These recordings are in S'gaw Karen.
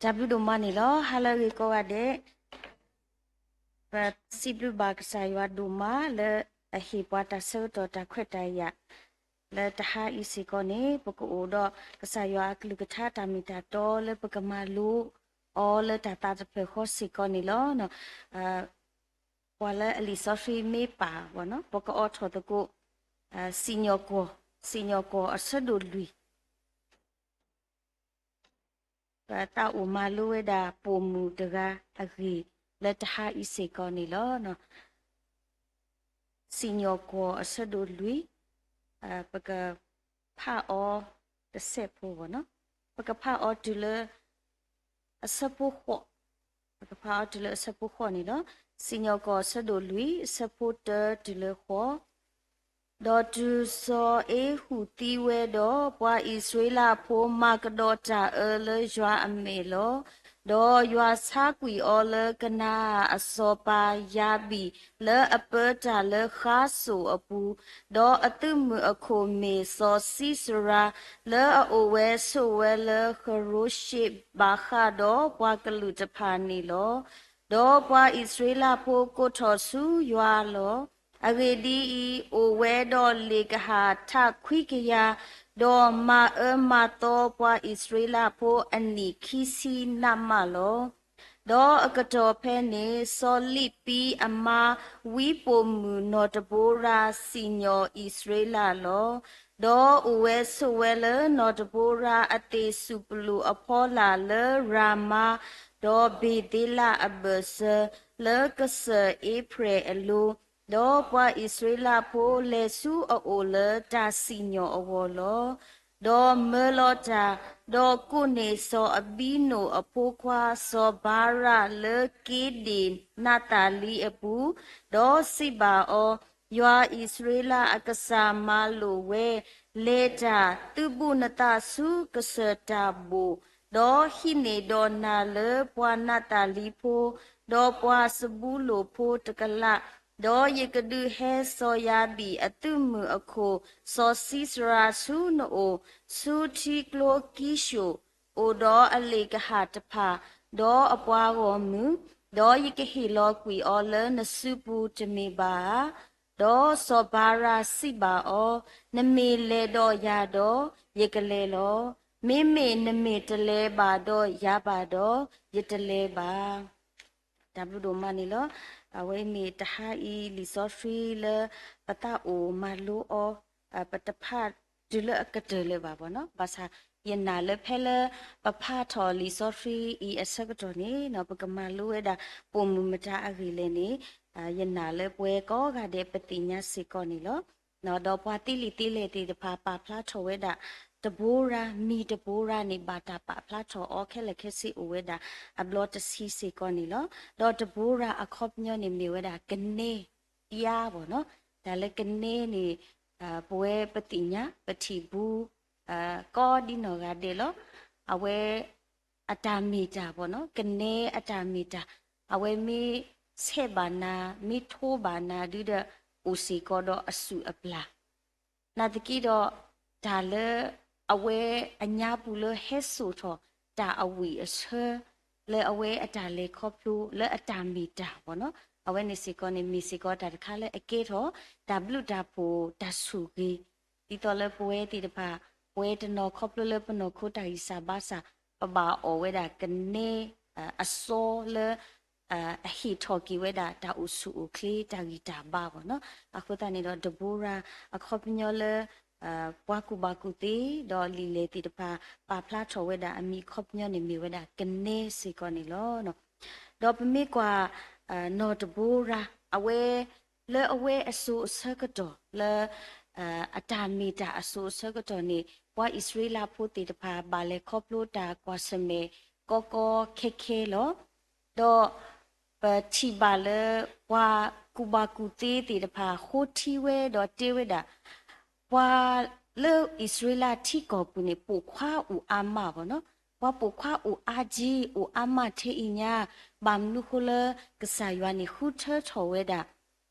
တၢ်ဘျုးဒိၣ်မးန့ၣ်လီၤ. ဟါလၢအဂ့ၤကိးဂၤဒဲး, ပစံးဘျုးဘၣ်ကစၢ်ယွၤဒိၣ်မးလၢအဟ့ၣ်ပှၤတၢ်ဆၢကတီၢ်တၢ်ခွဲးတၢ်ယာ် လၢတဟါအံၤစ့ၢ်ကီးန့ၣ် ပကအိၣ်ဒီးကစၢ်ယွၤအကလုၢ်ကထါတၢ်မ့ၢ်တၢ်တီလၢပကမၤလိအီၤလၢတၢ်သးတဖျၢၣ်ဃီစ့ၢ်ကီးန့ၣ်လီၤ. ပှၤလၢအလံာ်စီဆှံမ့ၢ်ပာ် ပကအိးထီၣ်သကိး စံၣ်ညီၣ်ကွီၢ်, စံၣ်ညီၣ်ကွီၢ်အဆၢဒိၣ်လွံၢ် ပသးအိၣ်မၤလိဝဲဒၣ်ပိာ်မုၣ်တဂၤအဂ့ၢ်လၢတဟါအံၤစ့ၢ်ကီးန့ၣ်လီၤ. စံၣ်ညီၣ်ကွီၢ်အဆၢဒိၣ်လွံၢ်, ပကဖးအီၤတစဲးဖိ, ပကဖးအီၤတုၤလၢ အဆၢဖိဃိး, ပကဖးအီၤတုၤလၢအဆၢဖိဃိးန့ၣ်လီၤ. စံၣ်ညီၣ်ကွီၢ်အဆၢဒိၣ်လွံၢ် အဆၢဖိတၢတုၤလၢဃိး ဒီးတုၤစီၤဧဟူးသံဝဲဒီး, ပှၤအံၣ်စရ့လးဖိမၤကဒီးတၢ်အၢလၢယွၤအမဲာ်လီၤ. ဒီးယွၤဆါကွံာ်အီၤလၢကနၤအၣ်အစီၤပၤယၤဘံၣ် လၢအပၢတၢ်လၢဃါစိာ်အပူၤ, ဒီးအသုးမုၢ်အခိၣ်မ့ၢ်စီၤစံစရၤ လၢအအိၣ်ဝဲဆိးဝဲလၢဃရိၤၡ့ၣ်ဘးဃးဒီးပှၤကလုာ်တဖၣ်န့ၣ်လီၤ. ဒီးပှၤအံၣ်စရ့လးဖိကိးထီၣ်ဆူယွၤလီၤ. အဂ့ၢ်ဒ်အံၤ, အိၣ်ဝဲဒီးလ့ၣ်ကဟၣ်ထးခွံကယၤ, ဒီးမၤအၢမၤသီပှၤအံၣ်စရ့လးဖိအနံၣ်ခံဆံနးမးလီၤ. ဒီးအကတီၢ်ဖဲန့ၣ် စီၤလံးပံအမါ ဝံပိာ်မုၣ်နီၢ်တဘိရၤစံၣ်ညီၣ်အံၣ်စရ့လးလီၤ. ဒီးအိၣ်ဝဲဆိးဝဲလၢနီၢ်တဘိရၤအသ့ၣ်စူၣ်ပလူးအဖီလာ်လၢရၤမါ, ဒီးဘ့ၤသ့လးအဘၢၣ်စၢၤ လၢကစၢၢ်အ့ဖြဲၣ်အလိၤ, ဒီးပှၤအံၣ်စရ့လးဖိလဲၤဆူအအိၣ်လၢတၢ်စံၣ်ညီၣ်အဂီၢ်လီၤ. ဒီးမၢလီၤတၢ်, ဒီးကိးန့ၢ်စီၤအဘံနိၣ်အဖိခွါစီၤဘၤရးလၢက့ဒ့ၣ်နးသးလံအပူၤ, ဒီးစံးဘၣ်အီၤ, ယွၤအံၣ်စရ့လးအကစၢ်မၤလိာ်ဝဲ, လဲၤတၢ်သုးဘူးနသးဆူကစၢၢ်တၢ်ဘိၣ်, ဒီးဟံးန့ၢ်ဒီးနၤလၢပှၤနးသးလံဖိ, ဒီးပှၤစဘူလိၣ်ဖိတကလး, ဒီးယကဒုးဟဲစီၤယၤဘံၣ်အသုးမုၢ်အခိၣ် စီၤစံစရၤဆူနအိၣ်, ဆူထံကျိကံၡိၣ်, အိၣ်ဒီးအလ့ၣ်ကဟၣ်တဖၣ်, ဒီးအပှၤဂီၢ်မုၢ်, ဒီးယကဟ့ၣ်လီၤကွံာ်အီၤလၢနစုပူၤတမ့ၢ်ဘၣ်ဧါ. ဒီးစီၤဘၤရးစံးဘၣ်အီၤ, နမ့ၢ်လဲၤဒီးယၤဒီး, ယကလဲၤလီၤ. မ့မ့ၢ်နမ့ၢ်တလဲၤဘၣ်ဒီးယၤဘၣ်ဒီး, ယတလဲၤဘၣ်. တၢ်ဘျုးဒိၣ်မးန့ၣ်လီၤ. အဝဲအံၤမ့ၢ်တဟါအံၤလံာ်စီဆှံလၢပသးအိၣ်မၤလိအီၤ, ပတဖးတုၤလၢအကတၢၢ်လၢၤဘၣ်ဘၣ်နီၤ. ဘၣ်ဆၣ် ယနာ်လၢဖဲလၢ ပဖးထီၣ်လံာ်စီဆှံအံၤအဆၢကတီၢ်န့ၣ် ပကမၤလိဝဲဒၣ်ပိာ်မုၣ်မတၤအဂ့ၢ်လဲၣ်န့ၣ် ယနာ်လၢပဝဲကိးဂၤဒဲးပသ့ၣ်ညါစ့ၢ်ကီးန့ၣ်လီၤ. ဒီးပှၤသံလံာ်သံလဲၢ်သ့ၣ်တဖၣ်ပာ်ဖျါထီၣ်ဝဲဒၣ် တဘိရၤ, မံၤတဘိရၤန့ၣ် ဘၣ်တၢ်ပာ်ဖျါထီၣ်အီၤခဲလၢာ်ခဲဆ့အိၣ်ဝဲဒၣ်အဘျီတဆံစ့ၢ်ကီးန့ၣ်လီၤ. ဒီးတဘိရၤအခီပညီန့ၣ်မ့ၢ်ဝဲဒၣ်ကနဲ ပျားဘၣ်နီၤ. တၢ်လၢကနဲန့ၣ် ပဝဲပသ့ၣ်ညါ ပထံၣ်ဘူး ကိးဒ်နီၢ်ဂၤဒဲးလီၤ. အဝဲ အတၢ်မ့ၢ်တၢ်ဘၣ်နီၤ, ကနဲအတၢ်မ့ၢ်တၢ်, အဝဲမ့ၢ်ဆဲးဘၣ်နၤ မ့ၢ်ထိဘၣ်နၤဒုဒီး အိၣ်စ့ၢ်ကီးဒီးအစုၣ်အပျၢ် နာ်သက့ဒီး တၢ်လၢအဝဲအညါပူၤလၢဟဲစိာ်ထီၣ်တၢ်အဝံၣ်အဆၢ လၢအဝဲအတၢ်လဲၤခီဖျိလၢအတၢ်မ့ၢ်တၢ်ဘၣ်နီၤ, အဝဲန့ၣ်စ့ၢ်ကီးန့ၣ် မ့ၢ်စ့ၢ်ကီးတၢ်တခါလၢအကဲထီၣ် တၢ်ဘျုးတၢ်ဖှိၣ်တၢ်ဆိၣ်ဂ့ၤ ဒ်သိးလၢပဝဲသ့ၣ်တဖၣ် ပဝဲတနီၤခီဖျိလၢပနီၢ်ခိတၢ်ဂံၢ်စၢ်ဘါစၢ် ပဘၣ်အီၣ်ဝဲဒၣ်ကနဲ အစီလၢ အဟ့ၣ်ထီၣ်က့ၤဝဲဒၣ်တၢ်အိၣ်ဆူၣ်အိၣ်ချ့တၢ်ဂံၢ်တၢ်ဘါဘၣ်နီၤ. အဃိသတးန့ၣ်ဒီး ဒဘိရၤ အခီပညီလၢ ပှၤကူၣ်ဘၣ်ကူၣ်သ့ ဒီးလံာ်လဲၢ်သ့ၣ်တဖၣ် ပာ်ဖျါထီၣ်ဝဲဒၣ်အမံၤအခီပညီန့ၣ် မ့ၢ်ဝဲဒၣ်ကနဲစ့ၢ်ကီးန့ၣ်လီၤ. ဒီးပမ့ၢ်ကွၢ် နီၢ်တဘိရၤ အဝဲ လၢအဝဲအစိၤအဆၢကတီၢ် လၢ အတၢ်မ့ၢ်တၢ်အစိၤအဆၢကတီၢ်န့ၣ် ပှၤအံၣ်စရ့လးဖိသ့ၣ်တဖၣ် ဘၣ်လဲၤခီဖျိတၢ်ကွၢ်ဆၢၣ်မဲာ်ကီကီခဲခဲလီၤ. ဒီး ပထံၣ်ဘၣ်လၢ ပှၤကူၣ်ဘၣ်ကူၣ်သ့သ့ၣ်တဖၣ် ဃိထံဝဲဒီးတဲဝဲဒၣ် ပှၤလၢအံၣ်စရ့လးထံကီၢ်ပူၤန့ၣ် ပိာ်ခွါအိၣ်အါမးဘၣ်နီၤ. ပှၤပိာ်ခွါအိၣ်အါက့ အိၣ်အါမးထဲအံၤညါ, ဘၣ်မနုၤဃိလၢ ကစၢ်ယွၤန့ၣ်ဃုထၢထီၣ်ဝဲဒၣ်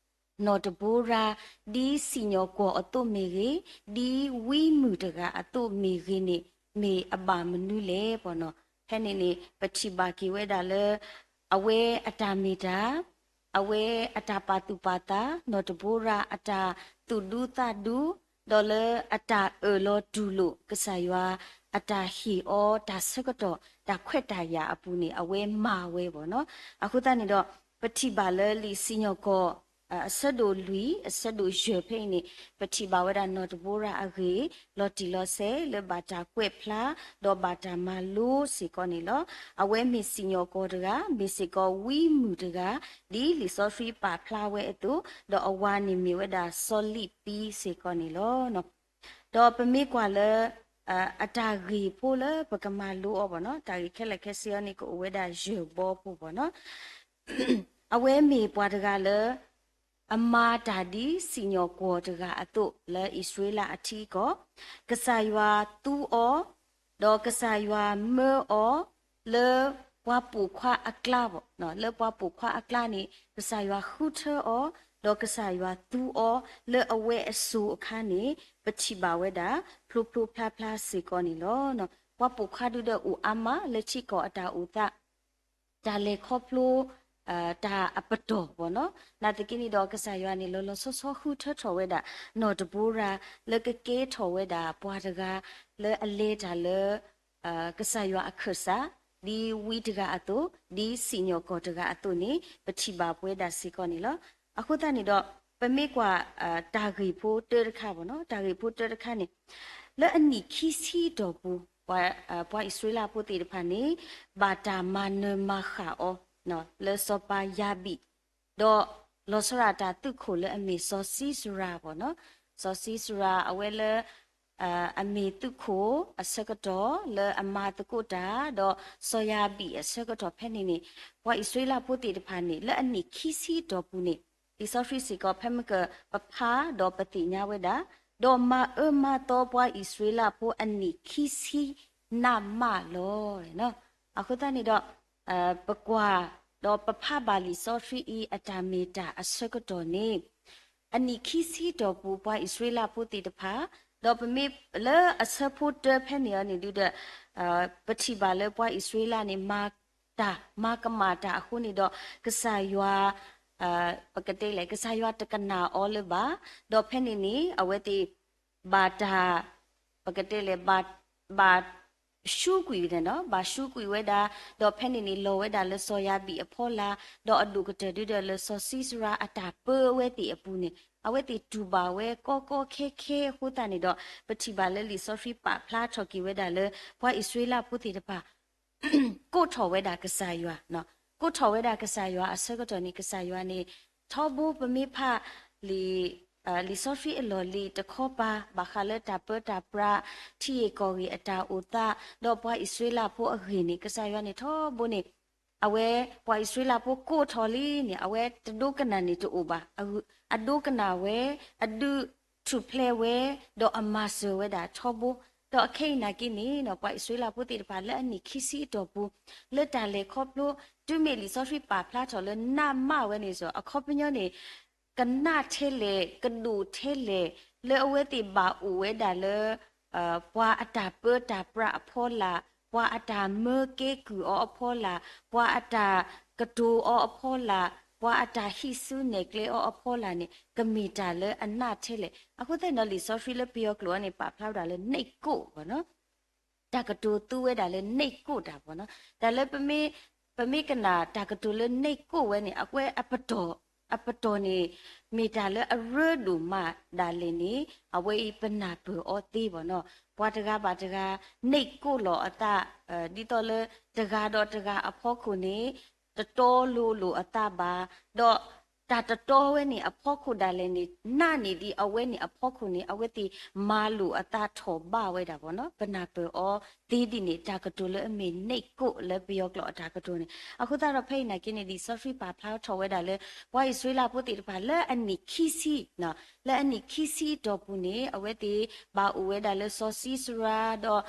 နီၢ်တဘိရၤ ဒ်စံၣ်ညီၣ်ကွီၢ်အသိးမ့ၢ်ဂ့ၤ, ဒ်ဝံမုၣ်တဂၤအသိးမ့ၢ်ဂ့ၤန့ၣ် မ့ၢ်အဘၣ်မနုၤလဲၣ်ဘၣ်နီၤ. ဖဲန့ၣ်န့ၣ် ပထံၣ်ဘၣ်က့ၤဝဲဒၣ်လၢ အဝဲအတၢ်မ့ၢ်တၢ်, အဝဲအတၢ်ပာ်သူၣ်ပာ်သး, နီၢ်တဘိရၤအတၢ်သူၣ်ဒူသးဒူ, ဒီးလၢအတၢ်အၢၣ်လီၤတူၢ်လိာ်ကစၢ်ယွၤ အတၢ်ဟ့ၣ်အီၤတၢ်ဆၢကတီၢ် တၢ်ခွဲးတၢ်ယာ်အပူၤန့ၣ် အဝဲမၤဝဲဘၣ်နီၤ. အဃိသတးန့ၣ်ဒီး ပထံၣ်ဘၣ်လၢလံာ်စံၣ်ညီၣ်ကွီၢ် အဆၢဒိၣ်လွံၢ် အဆၢဒိၣ်ယဲၢ်ဖဲအံၤန့ၣ် ပထံၣ်ဘၣ်ဝဲဒၣ်နီၢ်တဘိရၤအဂ့ၢ် လီၤတံၢ်လီၤဆဲးလၢဘၣ်တၢ်ကွဲးဖျါ ဒီးဘၣ်တၢ်မၤလိစ့ၢ်ကီးန့ၣ်လီၤ. အဝဲမ့ၢ်စံၣ်ညီၣ်ကွီၢ်တဂၤ မ့ၢ်စ့ၢ်ကီးဝံမုၣ်တဂၤ ဒ်လံာ်စီဆှံပာ်ဖျါဝဲအသိး, ဒီးအဝၤန့ၣ်မ့ၢ်ဝဲဒၣ်စီၤလံးပံစ့ၢ်ကီးန့ၣ်လီၤ. ဒီးပမ့ၢ်ကွၢ်လၢ အတၢ်ဂ့ၢ်ဖိလၢပကမၤလိအီၤဘၣ်နီၤ, တၢ်ဂ့ၢ်ခဲလၢာ်ခဲဆ့အီၤန့ၣ် ကအိၣ်ဝဲဒၣ်ယဲၢ်ဘီဖိဘၣ်နီၤ. အဝဲမ့ၢ်ပှၤတဂၤလၢ အမၤတၢ်ဒ်စံၣ်ညီၣ်ကွီၢ်တဂၤအသိး လၢအံၣ်စရ့လးအထံအကီၢ်, ကစၢ်ယွၤသူအီၤ, ဒီးကစၢ်ယွၤမၢအီၤ လၢပှၤပိာ်ခွါအကျါဘၣ်, လၢပှၤပိာ်ခွါအကျါန့ၣ် ကစၢ်ယွၤဃုထၢအီၤ, ဒီးကစၢ်ယွၤသူအီၤ လၢအဝဲအစိၤအခါန့ၣ် ပထံၣ်ဘၣ်ဝဲဒၣ် ဖျိဖျိဖျါဖျါစ့ၢ်ကီးန့ၣ်လီၤ. ပှၤပိာ်ခွါဒုဒီးအိၣ်အါမးလၢထံကီၢ်အတၢ်အိၣ်သး တၢ်လဲၤခီဖျိ တၢ်အပတီၢ်ဘၣ်နီၤ. နာ်သက့န့ၣ်ဒီး ကစၢ်ယွၤန့ၣ် လီၤလီၤဆီဆီဃုထၢထီၣ်ဝဲဒၣ် နီၢ်တဘိရၤ လၢကကဲထီၣ်ဝဲဒၣ်ပှၤတဂၤ လၢအလဲၤတၢ်လၢ ကစၢ်ယွၤအခၢၣ်စး ဒ်ဝံတဂၤအသိး ဒ်စံၣ်ညီၣ်ကွီၢ်တဂၤအသိးန့ၣ် ပထံၣ်ဘၣ်ပဝဲဒၣ်စ့ၢ်ကီးန့ၣ်လီၤ. အဃိသတးန့ၣ်ဒီး ပမ့ၢ်ကွၢ် တၢ်ဂ့ၢ်ဖိတၢတခါဘၣ်နီၤ, တၢ်ဂ့ၢ်ဖိတၢတခါန့ၣ် လၢအနံၣ်ခံဆံတီၢ်ပူၤ ပှၤအံၣ်စရ့လးဖိသ့ၣ်တဖၣ်န့ၣ် ဘၣ်တၢ်မၤနၢၤမၤဃၣ်အီၤ လၢစီၤပၤယၤဘံၣ် ဒီးလီၤဆီဒၣ်တၢ်သုးခိၣ်လၢအမ့ၢ်စီၤၡံစရၤဘၣ်နီၤ. စီၤၡံစရၤအဝဲလၢ အမ့ၢ်သုးခိၣ်အဆၢကတီၢ်လၢအမၤသကိးတၢ် ဒီးစီၤယၤဘံၣ်အဆၢကတီၢ်ဖဲန့ၣ်န့ၣ် ပှၤအံၣ်စရ့လးဖိသ့ၣ်တဖၣ်န့ၣ် လၢအနံၣ်ခံဆံတီၢ်ပူၤန့ၣ် လံာ်စီဆှံစ့ၢ်ကီး ဖဲမ့ၢ်ကပဖးဒီးပသ့ၣ်ညါဝဲဒၣ်, ဒီးမၤအၢမၤသီပှၤအံၣ်စရ့လးဖိအနံၣ်ခံဆံနးမးလီၤ. အဃိသတးန့ၣ်ဒီး ပကွၢ် ဒီးပဖးဘၣ်လံာ်စီဆှံအံၤအတၢ်မ့ၢ်တၢ်အဆၢကတီၢ်န့ၣ် အနံၣ်ခံဆံတီၢ်ပူၤ ပှၤအံၣ်စရ့လးဖိသ့ၣ်တဖၣ်, ဒီးပမ့ၢ်လၢအဆၢဖိတၢဖဲန့ၣ်အီၤန့ၣ်ဒုဒီး ပထံၣ်ဘၣ်လၢပှၤအံၣ်စရ့လးန့ၣ် မၤတၢ် မၤကမၣ်တၢ်အဃိန့ၣ်ဒီး ကစၢ်ယွၤ ပကတဲလဲၣ် ကစၢ်ယွၤတကနၣ်အီၤလၢၤဘၣ်, ဒီးဖဲန့ၣ်န့ၣ် အဝဲသ့ၣ် ဘၣ်တၢ် ပကတဲလဲၣ် ဘၣ် ဘၣ် ဆူကွံာ်န့ၣ်နီၤ, ဘၣ်ဆူကွံာ်ဝဲဒၣ်, ဒီးဖဲန့ၣ်န့ၣ် လီၤဝဲဒၣ်လၢစီၤယၤဘံၣ်အဖီလာ်, ဒီးအဒိၣ်ကတၢၢ်ဒုဒီးလၢစီၤၡံစရၤအတၢ်ပၢအဝဲသ့ၣ်အပူၤန့ၣ် အဝဲသ့ၣ်တူၢ်ဘၣ်ဝဲကီကီခဲခဲအဃိသတးန့ၣ်ဒီး ပထံၣ်ဘၣ်လၢလံာ်စီဆှံပာ်ဖျါထီၣ်က့ၤဝဲဒၣ်လၢ ပှၤအံၣ်စရ့လးဖိသ့ၣ်တဖၣ် ကိးထီၣ်ဝဲဒၣ်ကစၢ်ယွၤ, ကိးထီၣ်ဝဲဒၣ်ကစၢ်ယွၤအဆၢကတီၢ်န့ၣ် ကစၢ်ယွၤန့ၣ် ထီဘိပမ့ၢ်ဖးလံာ် လံာ်စီဆှံအလီၢ်လံၤတခီပၤ ဘၣ်ဃးလၢတၢ်ပၢတၢ်ပြး ထံဂ့ၢ်ကီၢ်ဂ့ၢ်အတၢ်အိၣ်သး ဒီးပှၤအံၣ်စရ့လးဖိအဂ့ၢ်န့ၣ် ကစၢ်ယွၤန့ၣ်ထီဘိန့ၣ် အဝဲပှၤအံၣ်စရ့လးဖိကိးထီၣ်လံန့ၣ် အဝဲတဒိကနၣ်န့ၣ်တအိၣ်ဘၣ်. အဒိကနၣ်ဝဲ, အဒုးထူၣ်ဖျဲးဝဲ, ဒီးအမၤစၢၤဝဲဒၣ်ထီဘိ. ဒီးအခဲအံၤနာ်က့န့ၣ် ပှၤအံၣ်စရ့လးဖိသ့ၣ်တဖၣ်လၢအနံၣ်ခံဆံအတီၢ်ပူၤ လၢတၢ်လဲၤခီဖျိ တုၤမ့ၢ်လံာ်စီဆှံပာ်ဖျါထီၣ်လၢနးမးဝဲန့ၣ်စ့ၢ် အခီပညီန့ၣ် ကနးထဲလဲၣ် ကဒိၣ်ထဲလဲၣ် လၢအဝဲသ့ၣ်ဘၣ်အိၣ်ဝဲဒၣ်လၢ ပှၤအတၢ်ပၢတၢ်ပြးအဖီလာ်, ပှၤအတၢ်မၢကဲကုၢ်အီၤအဖီလာ်, ပှၤအတၢ်ကတိၤအီၤအဖီလာ်, ပှၤအတၢ်ဟံးစုနဲၣ်ကျဲအီၤအဖီလာ်န့ၣ် ကမ့ၢ်တၢ်လၢအနးထဲလဲၣ်. အဃိသတးန့ၣ်ဒီး လံာ်စီဆှံလၢပယီၤကျိာ်အီၤန့ၣ် ပာ်ဖျါဝဲဒၣ်လၢ နှိပ်ကွပ် ဘၣ်နီၤ. တၢ်ကတိၤသူဝဲဒၣ်လၢ နှိပ်ကွပ် တၢ်ဘၣ်နီၤ. တၢ်လၢပမ့ၢ် ပမ့ၢ်ကနၣ်တၢ်ကတိၤလၢ နှိပ်ကွပ် ဝဲန့ၣ် အဝဲအပတီၢ် အပတီၢ်န့ၣ် မ့ၢ်တၢ်လၢအရၢဒိၣ်မးဒၣ်လဲာ်န့ၣ် အဝဲအံၤပနၢ်ပၢၢ်အီၤသ့ဘၣ်နီၤ. ပှၤတဂၤဘၣ်တဂၤ နှိပ်ကွပ် လိာ်အသး ဒ်သိးလၢတဂၤဒီးတဂၤအဖီခိၣ်န့ၣ် တတီလိၤလိာ်အသးဘၣ်, ဒီးတၢ်တတီဝဲန့ၣ်အဖီခိၣ်ဒၣ်လဲာ်န့ၣ် နးန့ၢ်ဒံးအဝဲန့ၣ်အဖီခိၣ်န့ၣ် အဝဲသ့ၣ်မၤလိာ်အသးထီၣ်ဘးဝဲဒၣ်ဘၣ်နီၤ. ပနၢ်ပၢၢ်အီၤသ့ဒ်န့ၣ် တၢ်ကတိၤလၢအမ့ၢ် နှိပ်ကွပ် လၢပယီၤကျိာ်အတၢ်ကတိၤန့ၣ်. အဃိသတးဒီးဖဲအံၤနာ်က့န့ၣ် လံာ်စီဆှံပာ်ဖျါထီၣ်ဝဲဒၣ်လၢ ပှၤအံၣ်စရ့လးဖိသ့ၣ်တဖၣ်လၢအနံၣ်ခံဆံ လၢအနံၣ်ခံဆံအတီၢ်ပူၤန့ၣ် အဝဲသ့ၣ်ဘၣ်အိၣ်ဝဲဒၣ်လၢစီၤၡံစရၤ ဒီး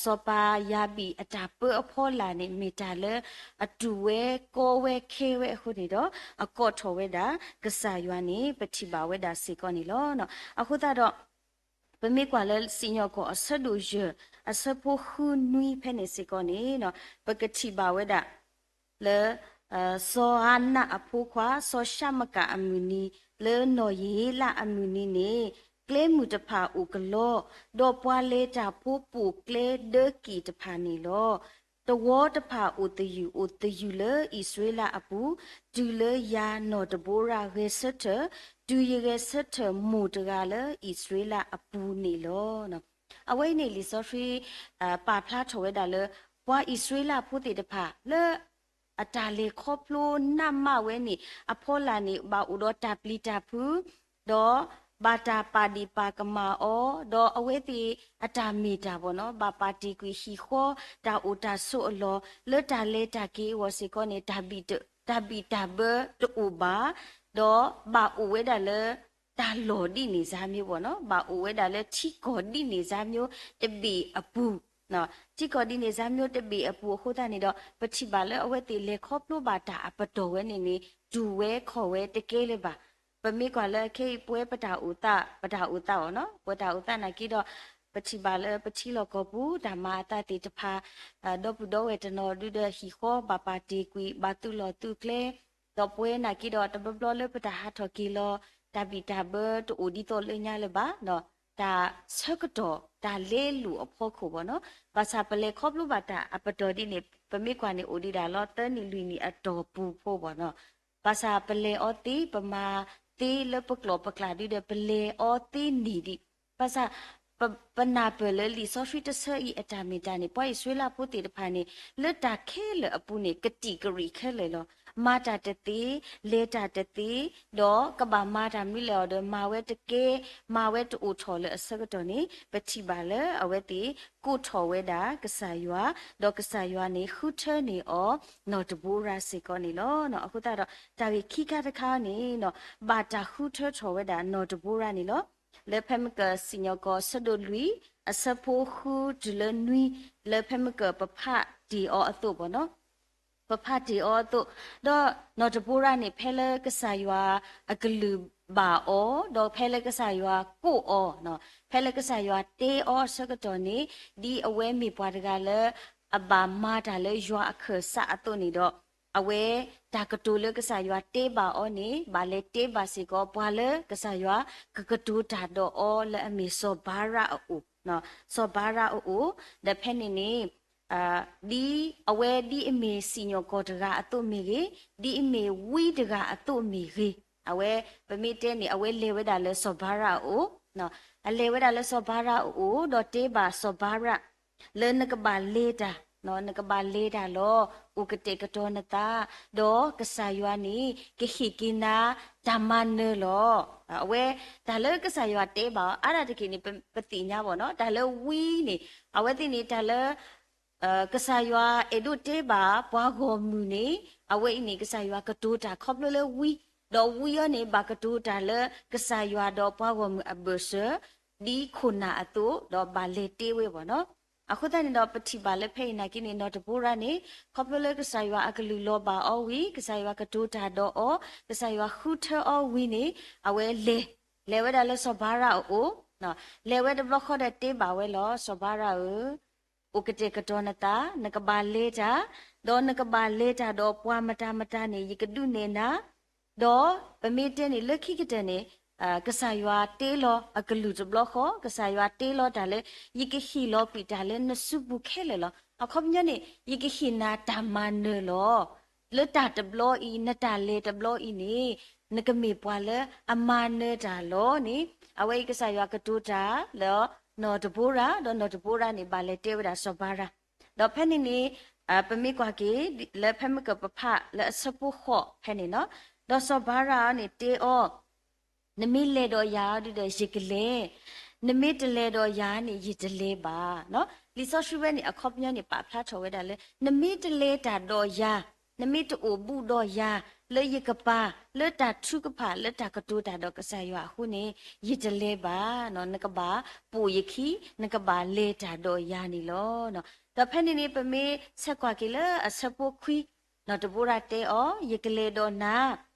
စီၤပၤယၤဘံၣ်အတၢ်ပၢအဖီလာ်န့ၣ် မ့ၢ်တၢ်လၢအတူၢ်ဝဲကီဝဲခဲဝဲအဃိန့ၣ်ဒီး အကိးထီၣ်ဝဲဒၣ်ကစၢ်ယွၤန့ၣ် ပထံၣ်ဘၣ်ဝဲဒၣ်စ့ၢ်ကီးန့ၣ်လီၤ. အဃိသတးဒီး ပမ့ၢ်ကွၢ်လၢစံၣ်ညီၣ်ကွီၢ်အဆၢဒိၣ်ယဲၢ် အဆၢဖိဃုနွံဖဲန့ၣ်စ့ၢ်ကီးန့ၣ် ပကထံၣ်ဘၣ်ဝဲဒၣ် လၢ စီၤအၤနးအဖိခွါ စီၤၡမကၤအမုၢ်နံၤ လၢနီၢ်ယဟ့လးအမုၢ်နံၤန့ၣ် ကျဲမုၢ်တဖၣ်အိၣ်ကလီ, ဒီးပှၤလဲၤတၢ်ဖိပိာ်ကျဲဒၢက့ၣ်တဖၣ်န့ၣ်လီၤ. တဝီတဖၣ်အိၣ်သယုၢ် အိၣ်သယုၢ်လၢအံၣ်စရ့လးအပူၤ, တုၤလၢယၤနီၢ်တဘိရၤဂဲၤဆၢထၢၣ်, တုၤယဂဲၤဆၢထၢၣ်မိၢ်တဂၤလၢအံၣ်စရ့လးအပူၤန့ၣ်လီၤ. အဝဲအံၤန့ၣ် လံာ်စီဆှံ ပာ်ဖျါထီၣ်ဝဲဒၣ်လၢ ပှၤအံၣ်စရ့လးဖိသ့ၣ်တဖၣ် လၢ အတၢ်လဲၤခီဖျိနးမးဝဲန့ၣ် အဖီလာ်န့ၣ် ဘၣ်အိၣ်ဒီးတၢ်ပျံၤတၢ်ဖုး, ဒီးဘၣ်တၢ်ပာ်ဒ့ၣ်ပာ်ကမၣ်အီၤ, ဒီးအဝဲသ့ၣ်အတၢ်မ့ၢ်တၢ်ဘၣ်နီၤ ဘၣ်ပာ်တ့ၢ်ကွံာ်ဟံၣ်ဃီ တၢ်အိၣ်တၢ်ဆိးအလီၢ် လၢတၢ်လဲၤတၢ်က့ၤအဂီၢ်စ့ၢ်ကီးန့ၣ် တၢ်ဘံၣ်တၢ်ဘၢတအိၣ်ဘၣ်, ဒီးဘၣ်အိၣ်ဝဲဒၣ်လၢ တၢ်လီၢ်ဒ်န့ၣ်စၢ်မ့ၢ်ဘၣ်နီၤ ဘၣ်အိၣ်ဝဲဒၣ်လၢထံကီၢ်ဒ်န့ၣ်စၢ်မ့ၢ်တဘ့ၣ်အပူၤ ထံကီၢ်ဒ်န့ၣ်စၢ်မ့ၢ်တဘ့ၣ်အပူၤအဃိသတးန့ၣ်ဒီး ပထံၣ်ဘၣ်လၢအဝဲသ့ၣ်လဲၤခီဖျိဘၣ်တၢ်အပတီၢ်ဝဲန့ၣ်န့ၣ် တူၢ်ဝဲခီၣ်ဝဲတကဲလၢၤဘၣ်. ပမ့ၢ်ကွၢ်လၢခဲအံၤပဝဲပတၢ်အိၣ်သး ပတၢ်အိၣ်သးအီၤနီၤ ပတၢ်အိၣ်သးနာ်က့ဒီး ပထံၣ်ဘၣ်လၢပထံလီၢ်ကီၢ်ပူၤ တၢ်မၤအသးသ့ၣ်တဖၣ် ဒီပုၢ်ဒီဝဲၢ်တနီၤဒုဒီးဟံၣ်ဃီ ဘၣ်ပာ်တ့ၢ်ကွံာ် ဘၣ်သုးလီၢ်သုးကျဲ ဒီးပဝဲနာ်က့ဒီး တဘျီဘျီလၢပတၢ်ဟးထီၣ်က့ၤလီၤ တၢ်ဘံၣ်တၢ်ဘၢတအိၣ်ဒ်သိးလၢညါလၢၤဘၣ် တၢ်ဆၢကတီၢ် တၢ်လဲလိာ်အဖီခိၣ်ဘၣ်နီၤ ဘၣ်ဆၣ်ပလဲၤခီဖျိဘၣ်တၢ်အပတီၢ်ဒ်န့ၣ် ပမ့ၢ်ကွၢ်န့ၣ်အိၣ်ဒံးဒၣ်လီၤ သၢနံၣ်လွံၢ်နံၣ်အတီၢ်ပူၤဖိဘၣ်နီၤ ဘၣ်ဆၣ်ပလဲၤအီၤသ့ ပမၤသ့လၢပကျိာ်ပကျါဒုဒီး ပလဲၤအီၤသ့န့ၢ်ဒံး ဘၣ်ဆၣ် ပနၢ်ပၢၢ်လၢလံာ်စီဆှံတဆၢအံၤအတၢ်မ့ၢ်တၢ်န့ၣ် ပှၤအံၣ်စရ့လးဖိသ့ၣ်တဖၣ်န့ၣ် လၢတၢ်ခဲလၢာ်အပူၤန့ၣ် ကတံာ်ကရံၣ်ခဲလၢာ်လီၤ. မၤတၢ်တသ့, လဲၤတၢ်တသ့, ဒီးကဘၣ်မၤတၢ်မနုၤလဲၣ်အီၤဒီး မၤဝဲတကဲ, မၤဝဲတအိၣ်ထီၣ်လၢအဆၢကတီၢ်န့ၣ် ပထံၣ်ဘၣ်လၢအဝဲသ့ၣ် ကိးထီၣ်ဝဲဒၣ်ကစၢ်ယွၤ, ဒီးကစၢ်ယွၤန့ၣ် ဃုထၢန့ၢ်အီၤ နီၢ်တဘိရၤစ့ၢ်ကီးန့ၣ်လီၤ. အဃိသတးဒီး တၢ်ဂ့ၢ်ခံခါတခါန့ၣ် ဘၣ်တၢ်ဃုထၢထီၣ်ဝဲဒၣ်နီၢ်တဘိရၤန့ၣ်လီၤ. လၢဖဲမ့ၢ်ကစံၣ်ညီၣ်ကွီၢ်ဆၢဒိၣ်လွံၢ် အဆၢဖိဃုတုၤလၢနွံ လၢဖဲမ့ၢ်ကပဖးတ့ၢ်အီၤအသိးဘၣ်နီၤ ပဖးတ့ၢ်အီၤအသိး, ဒီးနီၢ်တဘိရၤန့ၣ် ဖဲလၢကစၢ်ယွၤအကလုၢ်ဘၣ်အီၤ, ဒီးဖဲလၢကစၢ်ယွၤကိးအီၤ, ဖဲလၢကစၢ်ယွၤတဲအီၤအဆၢကတီၢ်န့ၣ် ဒ်အဝဲမ့ၢ်ပှၤတဂၤလၢ အဘၣ်မၤတၢ်လၢယွၤအခၢၣ်စးအသိးန့ၣ်ဒီး အဝဲတၢ်ကတိၤလၢကစၢ်ယွၤတဲဘၣ်အီၤန့ၣ် ဘၣ်လဲၤတဲဘၣ်စ့ၢ်ကီးပှၤလၢကစၢ်ယွၤကကတိၤတၢ်ဒီးအီၤလၢအမ့ၢ်စီၤဘၤရးအအိၣ်, စီၤဘၤရးအအိၣ်, ဒီးဖဲန့ၣ်န့ၣ် ဒ်အဝဲဒ်အမ့ၢ်စံၣ်ညီၣ်ကွီၢ်တဂၤအသိးမ့ၢ်ဂ့ၤ, ဒ်အမ့ၢ်ဝံတဂၤအသိးမ့ၢ်ဂ့ၤ, အဝဲ ပမ့ၢ်တဲန့ၣ် အဝဲလဲၤဝဲဒၣ်လၢစီၤဘၤရးအအိၣ်, အလဲၤဝဲဒၣ်လၢစီၤဘၤရးအအိၣ် ဒီးတဲဘၣ်စီၤဘၤရး လၢနကဘၣ်လဲၤတၢ်, နကဘၣ်လဲၤတၢ်လီၤ. အိၣ်ကတဲာ်ကတီၤနသး, ဒီးကစၢ်ယွၤန့ၣ် ကဟ့ၣ်က့ၤနၤတၢ်မၤနၢၤလီၤ. အဝဲ တၢ်လၢကစၢ်ယွၤတဲဘၣ်အီၤ အါဒၣ်တက့ၢ်န့ၣ် ပသ့ၣ်ညါဘၣ်နီၤ, တၢ်လၢဝံန့ၣ် အဝဲသ့ၣ်န့ၣ် တၢ်လၢ ကစၢ်ယွၤအဲၣ်ဒိးတဲဘၣ်ပှၤဂီၢ်မုၢ်န့ၣ် အဝဲအံၤန့ၣ် ကစၢ်ယွၤကတိၤတၢ်ခီဖျိလၢဝံ, ဒီးဝံအီၤန့ၣ် ဘၣ်ကတိၤတၢ်လၢကစၢ်ယွၤဒီးပှၤဂီၢ်မုၢ်အဘၢၣ်စၢၤ ဒ်ခိၣ်နၢ်အသိး ဒီးဘၣ်လဲၤတ့ဝဲဘၣ်နီၤ. အဃိသတးန့ၣ်ဒီး ပထံၣ်ဘၣ်လၢဖဲအံၤနာ်က့န့ၣ် နီၢ်တဘိရၤန့ၣ် ခီဖျိလၢကစၢ်ယွၤအကလုၢ်လီၤဘၣ်အီၤဝံၤ ကစၢ်ယွၤကတိၤတၢ်ဒီးအီၤ, ကစၢ်ယွၤဃုထၢအီၤဝံၤန့ၣ် အဝဲလဲၤ, လဲၤဝဲဒၣ်လၢစီၤဘၤရးအအိၣ်, လဲၤဝဲတဘျီဃီဒီးတဲဘၣ်ဝဲလီၤ, စီၤဘၤရးဧၢ အိၣ်ကတဲာ်ကတီၤနသး, နကဘၣ်လဲၤတၢ်, ဒီးနကဘၣ်လဲၤတၢ်ဒီးပှၤမတၤမတၤန့ၣ် ယကဒုးနဲၣ်နၤ, ဒီးပမ့ၢ်တဲန့ၣ်လၢခံကတၢၢ်န့ၣ် ကစၢ်ယွၤတ့လီၤအကလုၢ်တဘျီဃီ, ကစၢ်ယွၤတ့လီၤတၢ်လၢ ယကဟ့ၣ်လီၤကွံာ်တၢ်လၢနစုပူၤခဲလၢာ်လီၤ. အခီပညီန့ၣ် ယကဟ့ၣ်နၤတၢ်မၤနၢၤလီၤ. လၢတၢ်တဘျီအံၤ နတၢ်လဲၤတဘျီအံၤန့ၣ် နကမ့ၢ်ပှၤလၢအမၤနၢၤတၢ်လီၤန့ၣ် အဝဲအံၤကစၢ်ယွၤကတိၤတၢ်လၢနီၢ်တဘိရၤ, ဒီးနီၢ်တဘိရၤန့ၣ် ဘၣ်လဲၤတဲဝဲဒၣ်စီၤဘၤရး, ဒီးဖဲန့ၣ်န့ၣ် ပမ့ၢ်ကွၢ်က့ၤ လၢဖဲမ့ၢ်ကပဖးလၢအဆၢဖိဃိးဖဲန့ၣ်နီၤ, ဒီးစီၤဘၤရးန့ၣ်တဲအီၤ နမ့ၢ်လဲၤဒီးယၤဒီးယကလဲၤ, နမ့ၢ်တလဲၤဒီးယၤန့ၣ် ယတလဲၤဘၣ်. လံာ်စီဆှံဝဲန့ၣ် အခီပညီန့ၣ် ပာ်ဖျါထီၣ်ဝဲဒၣ်လၢ နမ့ၢ်တလဲၤတၢ်ဒီးယၤ, နမ့ၢ်တအိၣ်ဘူးဒီးယၤ လၢယကပၤ လၢတၢ်ထုကဖၣ် လၢတၢ်ကတိၤတၢ်ဒီးကစၢ်ယွၤအဃိန့ၣ် ယတလဲၤဘၣ်. နကဘၣ်ပိာ်ယခံ, နကဘၣ်လဲၤတၢ်ဒီးယၤန့ၣ်လီၤ. ဒီးဖဲန့ၣ်န့ၣ် ပမ့ၢ်ဆဲးကွၢ်က့ၤလၢအဆၢဖိခွံ, နီၢ်တဘိရၤတဲအီၤ ယကလဲၤဒီးနၤ,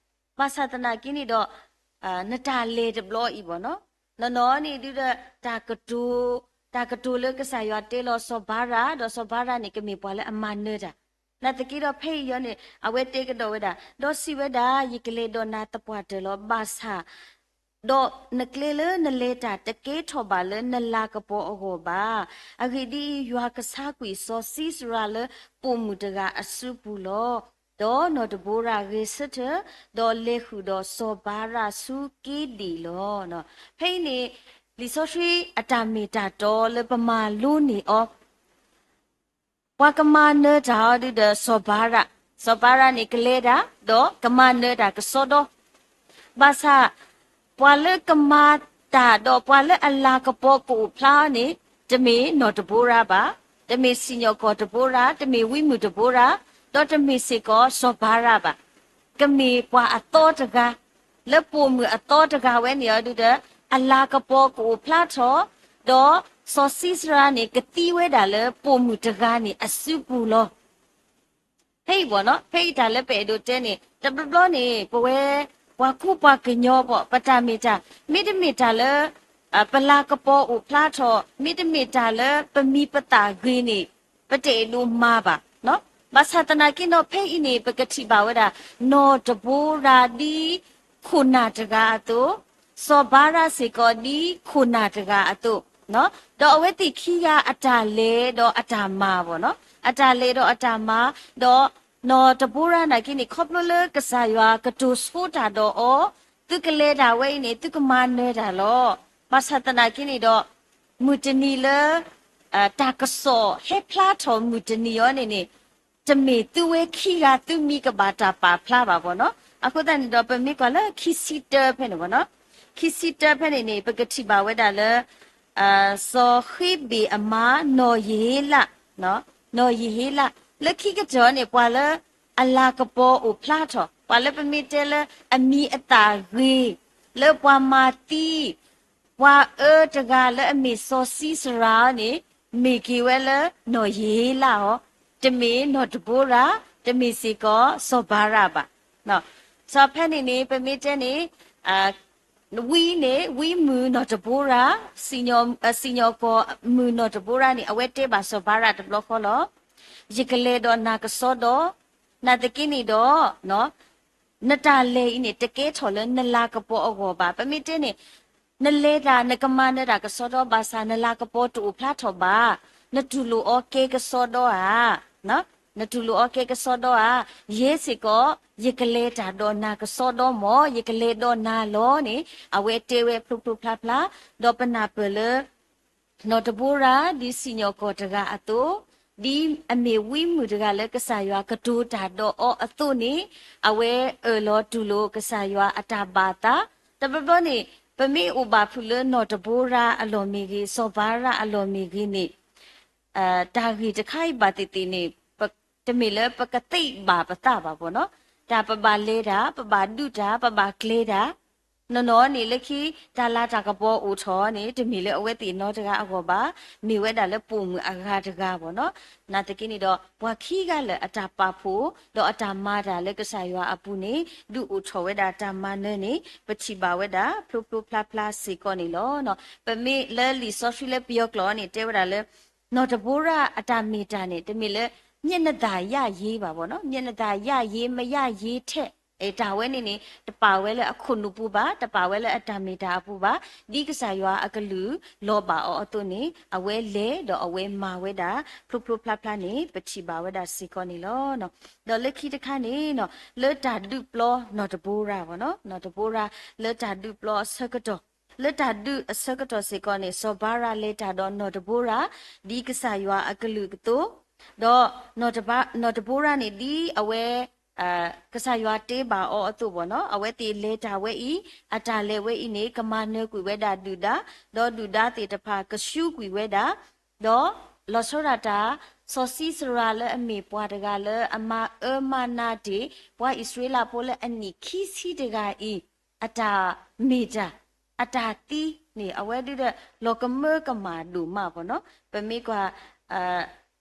ဘၣ်ဆၣ်သနာ်က့န့ၣ်ဒီး နတၢ်လဲၤတဘျီအံၤဘၣ်နီၤ နီၢ်နီၢ်န့ၣ်ဒုးဒီး တၢ်ကတိၤ, တၢ်ကတိၤလၢကစၢ်ယွၤတဲလီၤစီၤဘၤရး, ဒီးစီၤဘၤရးန့ၣ် ကမ့ၢ်ပှၤလၢအမၤနၢၤတၢ်. နာ်သက့ဒီး ဖဲအံၤအီၤန့ၣ် အဝဲတဲကဒီးဝဲဒၣ်, ဒီးစံးဝဲဒၣ်, ယကလဲၤဒီးနၤသပှၢ်တၢၢ်လီၤ. ဘၣ်ဆၣ် ဒီးနကျဲလၢနလဲၤတၢ် တကဲထီၣ်ဘၣ်လၢနလၤကပီၤအဂီၢ်ဘၣ်. အဂ့ၢ်ဒ်အံၤ, ယွၤကဆါကွံာ်စီၤၡံစရၤလၢပိာ်မုၣ်တဂၤအစုပူၤလီၤ. ဒီးနီၢ်တဘိရၤဂဲၤဆၢထၢၣ်, ဒီးလဲၤဃုာ်ဒီးစီၤဘၤရးဆူက့ဒ့ၣ်လီၤ. ဖဲအံၤန့ၣ် လံာ်စီဆှံအတၢ်မ့ၢ်တၢ်တီလၢပမၤလိန့ၢ်အီၤ ပှၤကမၤနၢၤတၢ်အီၤဒုးဒီးစီၤဘၤရး, စီၤဘၤရးန့ၣ်ကလဲၤတၢ်, ဒီးကမၤနၢၤတၢ်ကစီဒီ, ဘၣ်ဆၣ် ပှၤလၢကမၤတၢ်ဒီးပှၤလၢအလၤကပီၤကအိၣ်ဖျါအီၤန့ၣ် တမ့ၢ်နီၢ်တဘိရၤဘၣ်, တမ့ၢ်စံၣ်ညီၣ်ကွီၢ်တဘိရၤ, တမ့ၢ်ဝံမုၢ်တဘိရၤ, ဒီးတမ့ၢ်စ့ၢ်ကီးစီၤဘၤရးဘၣ်. ကမ့ၢ်ပှၤအသီတဂၤ, လၢပိာ်မုၣ်အသီတဂၤဝဲန့ၣ်အီၤဒုးဒီး အလၤကပီၤကအိၣ်ဖျါထီၣ်, ဒီးစီၤၡံစရၤန့ၣ် ကသံဝဲဒၣ်လၢပိာ်မုၣ်တဂၤန့ၣ်အစုပူၤလီၤ. ဖဲအံၤဘၣ်နီၤ, ဖဲအံၤတၢ်လၢပအဲၣ်ဒိးတဲန့ၣ် တဘျီဘျီန့ၣ် ပဝဲ ပှၤကူပှၤကညီဘၣ် ပတၢ်မ့ၢ်တၢ် မ့တမ့ၢ်တၢ်လၢ ပလၤကပီၤအိၣ်ဖျါထီၣ်, မ့တမ့ၢ်တၢ်လၢပမံၤပသၣ်ဂ့ၤန့ၣ် ပတအဲၣ်ဒိးမၤဘၣ်. ဘၣ်ဆၣ်သနာ်က့နီၤ ဖဲအံၤန့ၣ် ပကထံၣ်ဘၣ်ဝဲဒၣ် နီၢ်တဘိရၤဒ်ခိၣ်နၢ်တဂၤအသိး, စီၤဘၤရးစ့ၢ်ကီးဒ်ခိၣ်နၢ်တဂၤအသိး, ဒီးအဝဲသ့ၣ်ခံဂၤအတၢ်လဲၤဒီးအတၢ်မၤဘၣ်နီၤ, အတၢ်လဲၤဒီးအတၢ်မၤ, ဒီးနီၢ်တဘိရၤနာ်က့န့ၣ် ခီဖျိလၢကစၢ်ယွၤကတိၤဆိတၢ်ဒီးအီၤ, သုကလဲၤတၢ်ဝဲအံၤန့ၣ် သုကမၤနၢၤတၢ်လီၤ. ဘၣ်ဆၣ်သနာ်က့န့ၣ်ဒီး မုၢ်တနံၤလၢ တၢ်ကစီၣ်ဟဲဖျါထီၣ်မုၢ်တနံၤအီၤန့ၣ်န့ၣ် တမ့ၢ်သုဝဲခံဂၤသုမံၤကဘၣ်တၢ်ပာ်ဖျါဘၣ်ဘၣ်နီၤ. အဃိသတးန့ၣ်ဒီး ပမ့ၢ်ကွၢ်လၢခံဆံတၢဖဲန့ၣ်ဘၣ်နီၤ, ခံဆံတၢဖဲန့ၣ်န့ၣ် ပကထံၣ်ဘၣ်ဝဲဒၣ်လၢ စီၤဃ့ဘ့ၣ်အမါ နီၢ်ယဟ့လး, နီၢ်ယဟ့လး, လၢခံကတၢၢ်န့ၣ် ပှၤလၢအလၤကပီၤအိၣ်ဖျါထီၣ်, ပှၤလၢပမ့ၢ်တဲလၢအမံၤအသၣ်ဂ့ၤ, လၢပှၤမၤသံ ပှၤအၢတဂၤလၢအမ့ၢ်စီၤၡံစရၤန့ၣ် မ့ၢ်က့ၤဝဲလၢနီၢ်ယဟ့လးအီၤ, တမ့ၢ်နီၢ်တဘိရၤ, တမ့ၢ်စ့ၢ်ကီးစီၤဘၤရးဘၣ်. စီၤဖဲန့ၣ်န့ၣ် ပမ့ၢ်တဲန့ၣ် ဝံန့ၣ် ဝံမုၣ်နီၢ်တဘိရၤ, စံၣ်ညီၣ်ကွီၢ်မုၣ်နီၢ်တဘိရၤန့ၣ် အဝဲတဲဘၣ်စီၤဘၤရးတဘျီဃီလီၤ. ယကလဲၤဒီးနၤကစီဒီ, နာ်သက့န့ၣ်ဒီး နတၢ်လဲၤအံၤန့ၣ် တကဲထီၣ်လၢနလၤကပီၤအဂီၢ်ဘၣ်. ပမ့ၢ်တဲန့ၣ် နလဲၤတၢ် နကမၤနၢၤတၢ်ကစီဒီ ဘၣ်ဆၣ်နလၤကပီၤတအိၣ်ဖျါထီၣ်ဘၣ်. နတူၢ်လိာ်အီၤကဲကစီဒီဧါ, နတူၢ်လိာ်အီၤကဲကစီဒီဧါ, ယဲစ့ၢ်ကီး ယကလဲၤတၢ်ဒီးနၤကစီဒီမၢ်, ယကလဲၤဒီးနၤလီၤန့ၣ် အဝဲတဲဝဲဖျိဖျိဖျါဖျါ, ဒီးပနၢ်ပၢၢ်လၢ နီၢ်တဘိရၤ ဒ်စံၣ်ညီၣ်ကွီၢ်တဂၤအသိး, ဒ်အမ့ၢ်ဝံမုၣ်တဂၤလၢကစၢ်ယွၤကတိၤတၢ်ဒီးအီၤအသိးန့ၣ် အဝဲအၢၣ်လီၤတူၢ်လိာ်ကစၢ်ယွၤအတၢ်ဘၣ်သး, တဘျီဘျီန့ၣ် ပမ့ၢ်အိၣ်ဘၣ်ဖုးလၢနီၢ်တဘိရၤအလီၢ်မ့ၢ်ဂ့ၤ, စီၤဘၤရးအလီၢ်မ့ၢ်ဂ့ၤန့ၣ် တၢ်ဂ့ၢ်တခါအံၤဘၣ်သ့ၣ်သ့ၣ်န့ၣ် တမ့ၢ်လၢပကသ့ဘၣ်ပသးဘၣ်ဘၣ်နီၤ, တၢ်ပဘၣ်လဲၤတၢ်, ပဘၣ်ဒုးတၢ်, ပဘၣ်ကျဲၤတၢ်, နီၢ်နီၢ်န့ၣ် လၢခံတၢ်လၤတၢ်ကပီၤအိၣ်ထီၣ်န့ၣ် တမ့ၢ်လၢအဝဲသ့ၣ်နီတဂၤအဂီၢ်ဘၣ်, မ့ၢ်ဝဲဒၣ်လၢပိာ်မုၣ်အဂၤတဂၤဘၣ်နီၤ. နာ်သက့န့ၣ်ဒီး ပှၤခံဂၤလၢာ်အတၢ်ပာ်ဖှိၣ် ဒီးအတၢ်မၤတၢ်လၢကစၢ်ယွၤအပူၤန့ၣ် ဒုးအိၣ်ထီၣ်ဝဲဒၣ်တၢ်မၤနၢၤန့ၣ် ပထံၣ်ဘၣ်ဝဲဒၣ်ဖျိဖျိဖျါဖျါစ့ၢ်ကီးန့ၣ်လီၤ. ပမ့ၢ်လၢလံာ်စီဆှံလၢပယီၤကျိာ်န့ၣ် တဲဝဲဒၣ်လၢ နီၢ်တဘိရၤအတၢ်မ့ၢ်တၢ်န့ၣ် တမ့ၢ်လၢ မျက်နှာသာ ရရေး ဘၣ်ဘၣ်နီၤ, မျက်နှာသာ ရရေး မရရေး ထဲ တၢ်ဝဲန့ၣ်န့ၣ် တပာ်ဝဲလၢအခိၣ်နူာ်ပူၤဘၣ်, တပာ်ဝဲလၢအတၢ်မ့ၢ်တၢ်အပူၤဘၣ်, ဒ်ကစၢ်ယွၤအကလုၢ်လီၤဘၣ်အီၤအသိးန့ၣ် အဝဲလဲၤဒီးအဝဲမၤဝဲဒၣ် ဖျိဖျိဖျါဖျါန့ၣ် ပထံၣ်ဘၣ်ဝဲဒၣ်စ့ၢ်ကီးန့ၣ်လီၤ. ဒီးလၢခံတခါန့ၣ်နီၤ လၢတၢ်ဒုးပျီနီၢ်တဘိရၤဘၣ်နီၤ, နီၢ်တဘိရၤ လၢတၢ်ဒုးပျီအဆၢကတီၢ် လၢတၢ်ဒုးအဆၢကတီၢ်စ့ၢ်ကီးန့ၣ် စီၤဘၤရးလဲၤတၢ်ဒီးနီၢ်တဘိရၤ ဒ်ကစၢ်ယွၤအကလုၢ်ကသိး, ဒီးနီၢ်တဘိရၤန့ၣ် ဒ်အဝဲ ကစၢ်ယွၤတ့ဘၣ်အီၤအသိးဘၣ်နီၤ, အဝဲသ့ၣ်လဲၤတၢ်ဝဲအံၤ အတၢ်လဲၤဝဲအံၤန့ၣ် ကမၤနၢၤကွံာ်ဝဲဒၣ်ဒုၣ်ဒါ, ဒီးဒုၣ်ဒါသ့ၣ်တဖၣ်ကဆူးကွံာ်ဝဲဒၣ်, ဒီးလီၤဆီဒၣ်တၢ် စီၤၡံစရၤလၢအမ့ၢ်ပှၤတဂၤလၢအမၤအၢမၤနးတ့ၢ် ပှၤအံၣ်စရ့လးဖိလၢအနံၣ်ခံဆံတဂၤအံၤ အတၢ်မ့ၢ်တၢ် အတၢ်သံန့ၣ် အဝဲဒုးဒီး လီၤကမၢကမၣ်ဒိၣ်မးဘၣ်နီၤ. ပမ့ၢ်ကွၢ်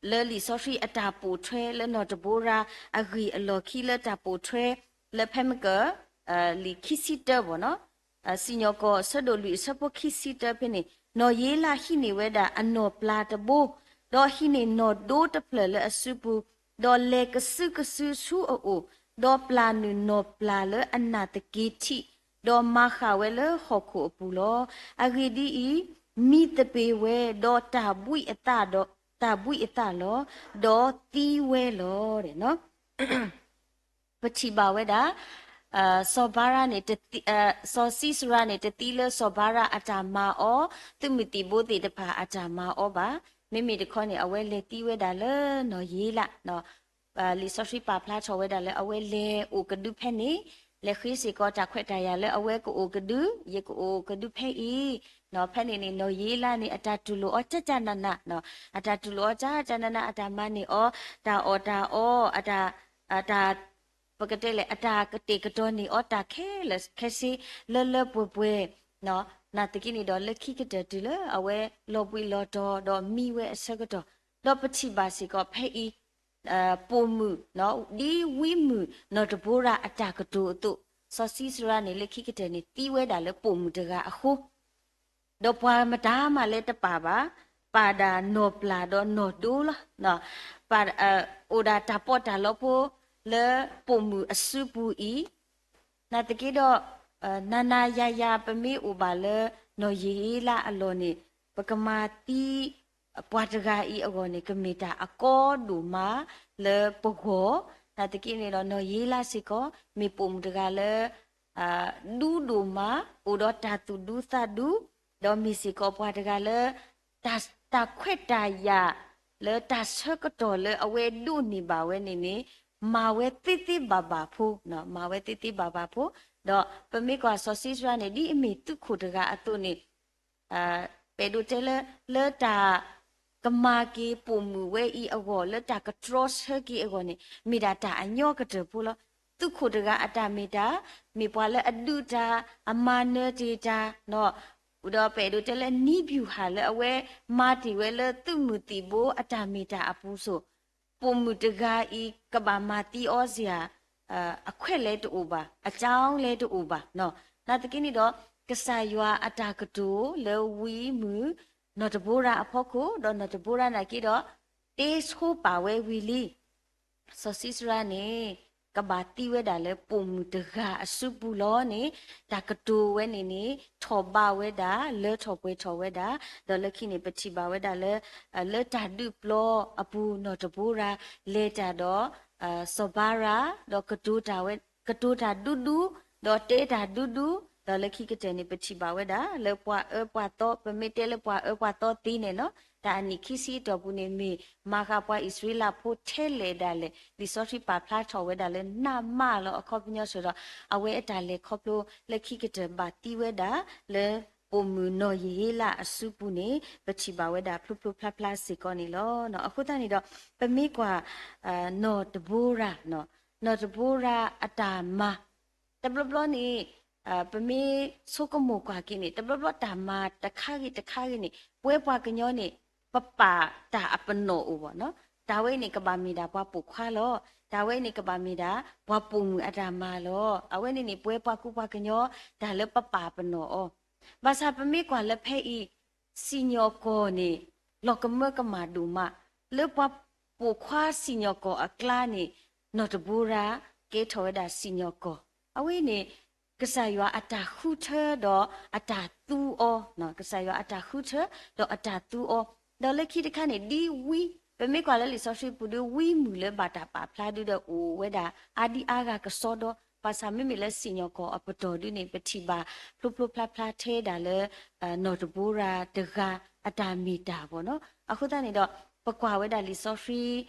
လၢလံာ်စီဆှံအတၢ်ပိာ်ထွဲလၢနီၢ်တဘိရၤအဂ့ၢ်အလီၢ်ခံလၢတၢ်ပိာ်ထွဲ လၢဖဲမ့ၢ်က လံာ်ခံဆံတၢဘၣ်နီၤ စံၣ်ညီၣ်ကွီၢ်အဆၢဒိၣ်လွံၢ်အဆၢဖိခံဆံတၢဖဲန့ၣ်, နီၢ်ယ့လးဟံးန့ၢ်ဝဲဒၣ်အနီၢ်ပျၢ်တဘိ, ဒီးဟံးန့ၢ်နီၢ်ဒိတဖျၢၣ်လၢအစုပူၤ, ဒီးလဲၤကစုကစုဆူအအိၣ်, ဒီးပျၢ်နုာ်နီၢ်ပျၢ်လၢအနၢ်သက့ၤထံး, ဒီးမၤဃၣ်ဝဲလၢဟီၣ်ခိၣ်အပူၤလီၤ. အဂ့ၢ်ဒ်အံၤ, မံသပ့ၤဝဲ, ဒီးတၢ်ဘှံးအသးဒီး, တၢ်ဘှံးအသးလီၤ, ဒီးသံဝဲလီၤ. ပထံၣ်ဘၣ်ဝဲဒၣ် စီၤဘၤရါန့ၣ် စီၤၡံစရါန့ၣ် တသံလၢစီၤဘၤရါအတၢ်မၤအီၤ, သုးမုၢ်သံၣ်ဘိသ့ၣ်တဖၣ်အတၢ်မၤအီၤဘၣ်. မ့မ့ၢ်တခီန့ၣ် အဝဲလဲၤသံဝဲဒၣ်လၢနီၢ်ယ့လး, လံာ်စီဆှံပာ်ဖျါထီၣ်ဝဲဒၣ်လၢအဝဲလဲၤအိၣ်ကဒုဖဲန့ၣ်, လဲၤဃ့စ့ၢ်ကီးတၢ်ခွဲးတၢ်ယာ်လၢအဝဲကအိၣ်ကဒု, ယကအိၣ်ကဒုဖဲအံၤ, ဖဲန့ၣ်န့ၣ် နီၢ်ယ့လးန့ၣ် အတၢ်တူၢ်လိာ်အီၤတၢ်တၢ်နးနး, အတၢ်တူၢ်လိာ်အီၤတၢ်တၢ်နးနး အတၢ်မၤန့ၢ်အီၤ, တၢ်အီၣ်တၢ်အီ, အတၢ် တၢ် ပကတဲလဲၣ် အတၢ်ကတဲာ်ကတီၤန့ၢ်အီၤတၢ်ခဲလၢာ်ခဲဆ့ လၢလၢပှဲၤပှဲၤ, နာ်သက့န့ၣ်ဒီး လၢခံကတၢၢ်တုၤလၢအဝဲလီၤဘှံးလီၤတီၤ ဒီးမံဝဲအဆၢကတီၢ်, ဒီးပထံၣ်ဘၣ်စ့ၢ်ကီးဖဲအံၤ ပိာ်မုၣ် ဒ်ဝံမုၣ်နီၢ်တဘိရၤအတၢ်ကတိၤအသိး, စီၤၡံစရါန့ၣ် လၢခံကတၢၢ်န့ၣ် သံဝဲဒၣ်လၢပိာ်မုၣ်တဂၤအဃိ ဒီးပှၤမတၤမးလၢတပာ်ဘၣ်, ပာ်ဒၣ်နီၢ်ပျၢ်ဒီးနီၢ်ဒိလီၤ. ပာ်, အိၣ်ဒၣ်တၢ်ပီးတၢ်လီဖိလၢပိာ်မုၣ်အစုပူၤအံၤ, နာ်သက့ဒီး, နၤနၤယၤယၤ ပမ့ၢ်အိၣ်ဘၣ်လၢနီၢ်ယ့လးအလီၢ်န့ၣ်, ပကမၤသံ ပှၤတဂၤအံၤအဂီၢ်န့ၣ် ကမ့ၢ်တၢ်အကီဒိၣ်မးလၢပဂီၢ်, နာ်သက့န့ၣ်ဒီး နီၢ်ယ့လးစ့ၢ်ကီး မ့ၢ်ပိာ်မုၣ်တဂၤလၢ ဒူဒိၣ်မး, အိၣ်ဒီးတၢ်သူၣ်ဒူသးဒူ, ဒီးမ့ၢ်စ့ၢ်ကီးပှၤတဂၤလၢ တၢ်ခွဲးတၢ်ယာ်လၢတၢ်ဆၢကတီၢ်လၢအဝဲဒိးန့ၢ်ဘၣ်ဝဲန့ၣ်န့ၣ်, မၤဝဲသ့သ့ဘၣ်ဘၣ်ဖိ, မၤဝဲသ့သ့ဘၣ်ဘၣ်ဖိ, ဒီးပမ့ၢ်ကွၢ်စီၤၡံစရါန့ၣ် ဒ်အမ့ၢ်သုးခိၣ်တဂၤအသိးန့ၣ် ပအဲၣ်ဒိးတဲလၢ လၢတၢ်ကမၤက့ၤပိာ်မုၣ်ဝဲအံၤအဂီၢ်, လၢတၢ်ကတြီဆၢက့ၤအဂီၢ်န့ၣ် မ့ၢ်ဒၣ်တၢ်အညီကတၢၢ်ဖိလီၤ. သုးခိၣ်တဂၤအတၢ်မ့ၢ်တၢ်, မ့ၢ်ပှၤလၢအဒုးတၢ်, အမၤနၢၤတ့ၢ်တၢ်, ဒီးပအဲၣ်ဒိးတဲလၢ နံၤဘျူၤဟၣ် လၢအဝဲမၤတ့ၢ်ဝဲလၢသုးမုၢ်သံၣ်ဘိအတၢ်မ့ၢ်တၢ်အပူၤစိၤ, ပိာ်မုၣ်တဂၤအံၤ ကဘၣ်မၤသံအီၤစ့ၢ်ဧါ, အခွဲးလဲၤတအိၣ်ဘၣ်, အကၠီလဲၤတအိၣ်ဘၣ်. နာ်သက့န့ၣ်ဒီး ကစၢ်ယွၤအတၢ်ကတိၤလၢဝံမုၣ်နီၢ်တဘိရၤအဖီခိၣ်, ဒီးနီၢ်တဘိရၤနာ်က့ဒီး တ့ဆိပာ်ဝဲဝံၤလံ စီၤၡံစရါန့ၣ် ကဘၣ်သံဝဲဒၣ်လၢပိာ်မုၣ်တဂၤအစုပူၤလီၤန့ၣ်, တၢ်ကတိၤဝဲန့ၣ်န့ၣ် ထီၣ်ဘးဝဲဒၣ်, လၢထီၣ်ပှဲၤထီၣ်ဝဲဒၣ်, ဒီးလၢခံန့ၣ် ပထံၣ်ဘၣ်ဝဲဒၣ်လၢ လၢတၢ်ဒုးပျီအပူၤ နီၢ်တဘိရၤ လဲၤတၢ်ဒီး စီၤဘၤရါ, ဒီး ကတိၤတၢ်ဒူဒူ, ဒီးတဲတၢ်ဒူဒူ, ဒီးလၢခံကတၢၢ်န့ၣ် ပထံၣ်ဘၣ်ဝဲဒၣ် လၢပှၤအၢပှၤသီ, ပမ့ၢ်တဲလၢပှၤအၢပှၤသီသ့န့ၣ်နီၤ, တၢ်အနံၣ်ခံဆံအတီၢ်ပူၤန့ၣ် မ့ၢ်မၤဃာ်ပှၤအံၣ်စရ့လးဖိထဲလဲၣ်ဒၣ်လဲာ်, လံာ်စီဆှံပာ်ဖျါထီၣ်ဝဲဒၣ်လၢနးမးလီၤ. အခီပညီစ့ၢ်ဒီး အဝဲအတၢ်လဲၤခီဖျိလၢခံကတၢၢ်ဘၣ်သံဝဲဒၣ်လၢ ပိာ်မုၣ်နီၢ်ယဟ့လးအစုပူၤန့ၣ် ပထံၣ်ဘၣ်ဝဲဒၣ်ဖျိဖျိဖျါဖျါစ့ၢ်ကီးန့ၣ်လီၤ. အဃိသတးန့ၣ်ဒီး ပမ့ၢ်ကွၢ် နီၢ်တဘိရၤ, နီၢ်တဘိရၤအတၢ်မၤ တဘျီဘျီန့ၣ် ပမ့ၢ်ဆိကမိၣ်ကွၢ်က့ၤန့ၣ် တဘျီဘျီတၢ်မၤတခါဂ့ၤတခါဂ့ၤန့ၣ် ပဝဲပှၤကညီန့ၣ် ပပာ်တၢ်အပနီၣ်အိၣ်ဘၣ်နီၤ. တၢ်ဝဲအံၤန့ၣ် ကဘၣ်မ့ၢ်ဒၣ်ပှၤပိာ်ခွါလီၤ. တၢ်ဝဲအံၤန့ၣ် ကဘၣ်မ့ၢ်ဒၣ်ပှၤပိာ်မုၣ်အတၢ်မၤလီၤ. အဝဲန့ၣ်န့ၣ် ပဝဲပှၤကူပှၤကညီ တၢ်လၢပပာ်ပနီၣ်အီၤ ဘၣ်ဆၣ်ပမ့ၢ်ကွၢ်လၢဖဲအံၤ စံၣ်ညီၣ်ကွီၢ်န့ၣ် လီၤကမၢကမၣ်ဒိၣ်မး လၢပှၤပိာ်ခွါစံၣ်ညီၣ်ကွီၢ်အကျါန့ၣ် နီၢ်တဘိရၤ ကဲထီၣ်ဝဲဒၣ်စံၣ်ညီၣ်ကွီၢ်. အဝဲန့ၣ် ကစၢ်ယွၤအတၢ်ဃုထၢဒီးအတၢ်သူအီၤ, ကစၢ်ယွၤအတၢ်ဃုထၢဒီးအတၢ်သူအီၤ, ဒီးလၢခံတခါန့ၣ် ဒ်ဝံ ပမ့ၢ်ကွၢ်လၢလံာ်စီဆှံပူၤဒီး ဝံမုၣ်လၢဘၣ်တၢ်ပာ်ဖျါဒုဒီးအိၣ်ဝဲဒၣ်အါဒံအါဂၤကစီဒီ, ဘၣ်ဆၣ်မ့မ့ၢ်လၢစံၣ်ညီၣ်ကွီၢ်အပတီၢ်ဒုန့ၣ် ပထံၣ်ဘၣ်ဖျိဖျိဖျါဖျါထဲဒၣ်လၢ နီၢ်တဘိရၤတဂၤအတၢ်မ့ၢ်တၢ်ဘၣ်နီၤ. အဃိသတးန့ၣ်ဒီး ပကွၢ်ဝဲဒၣ်လံာ်စီ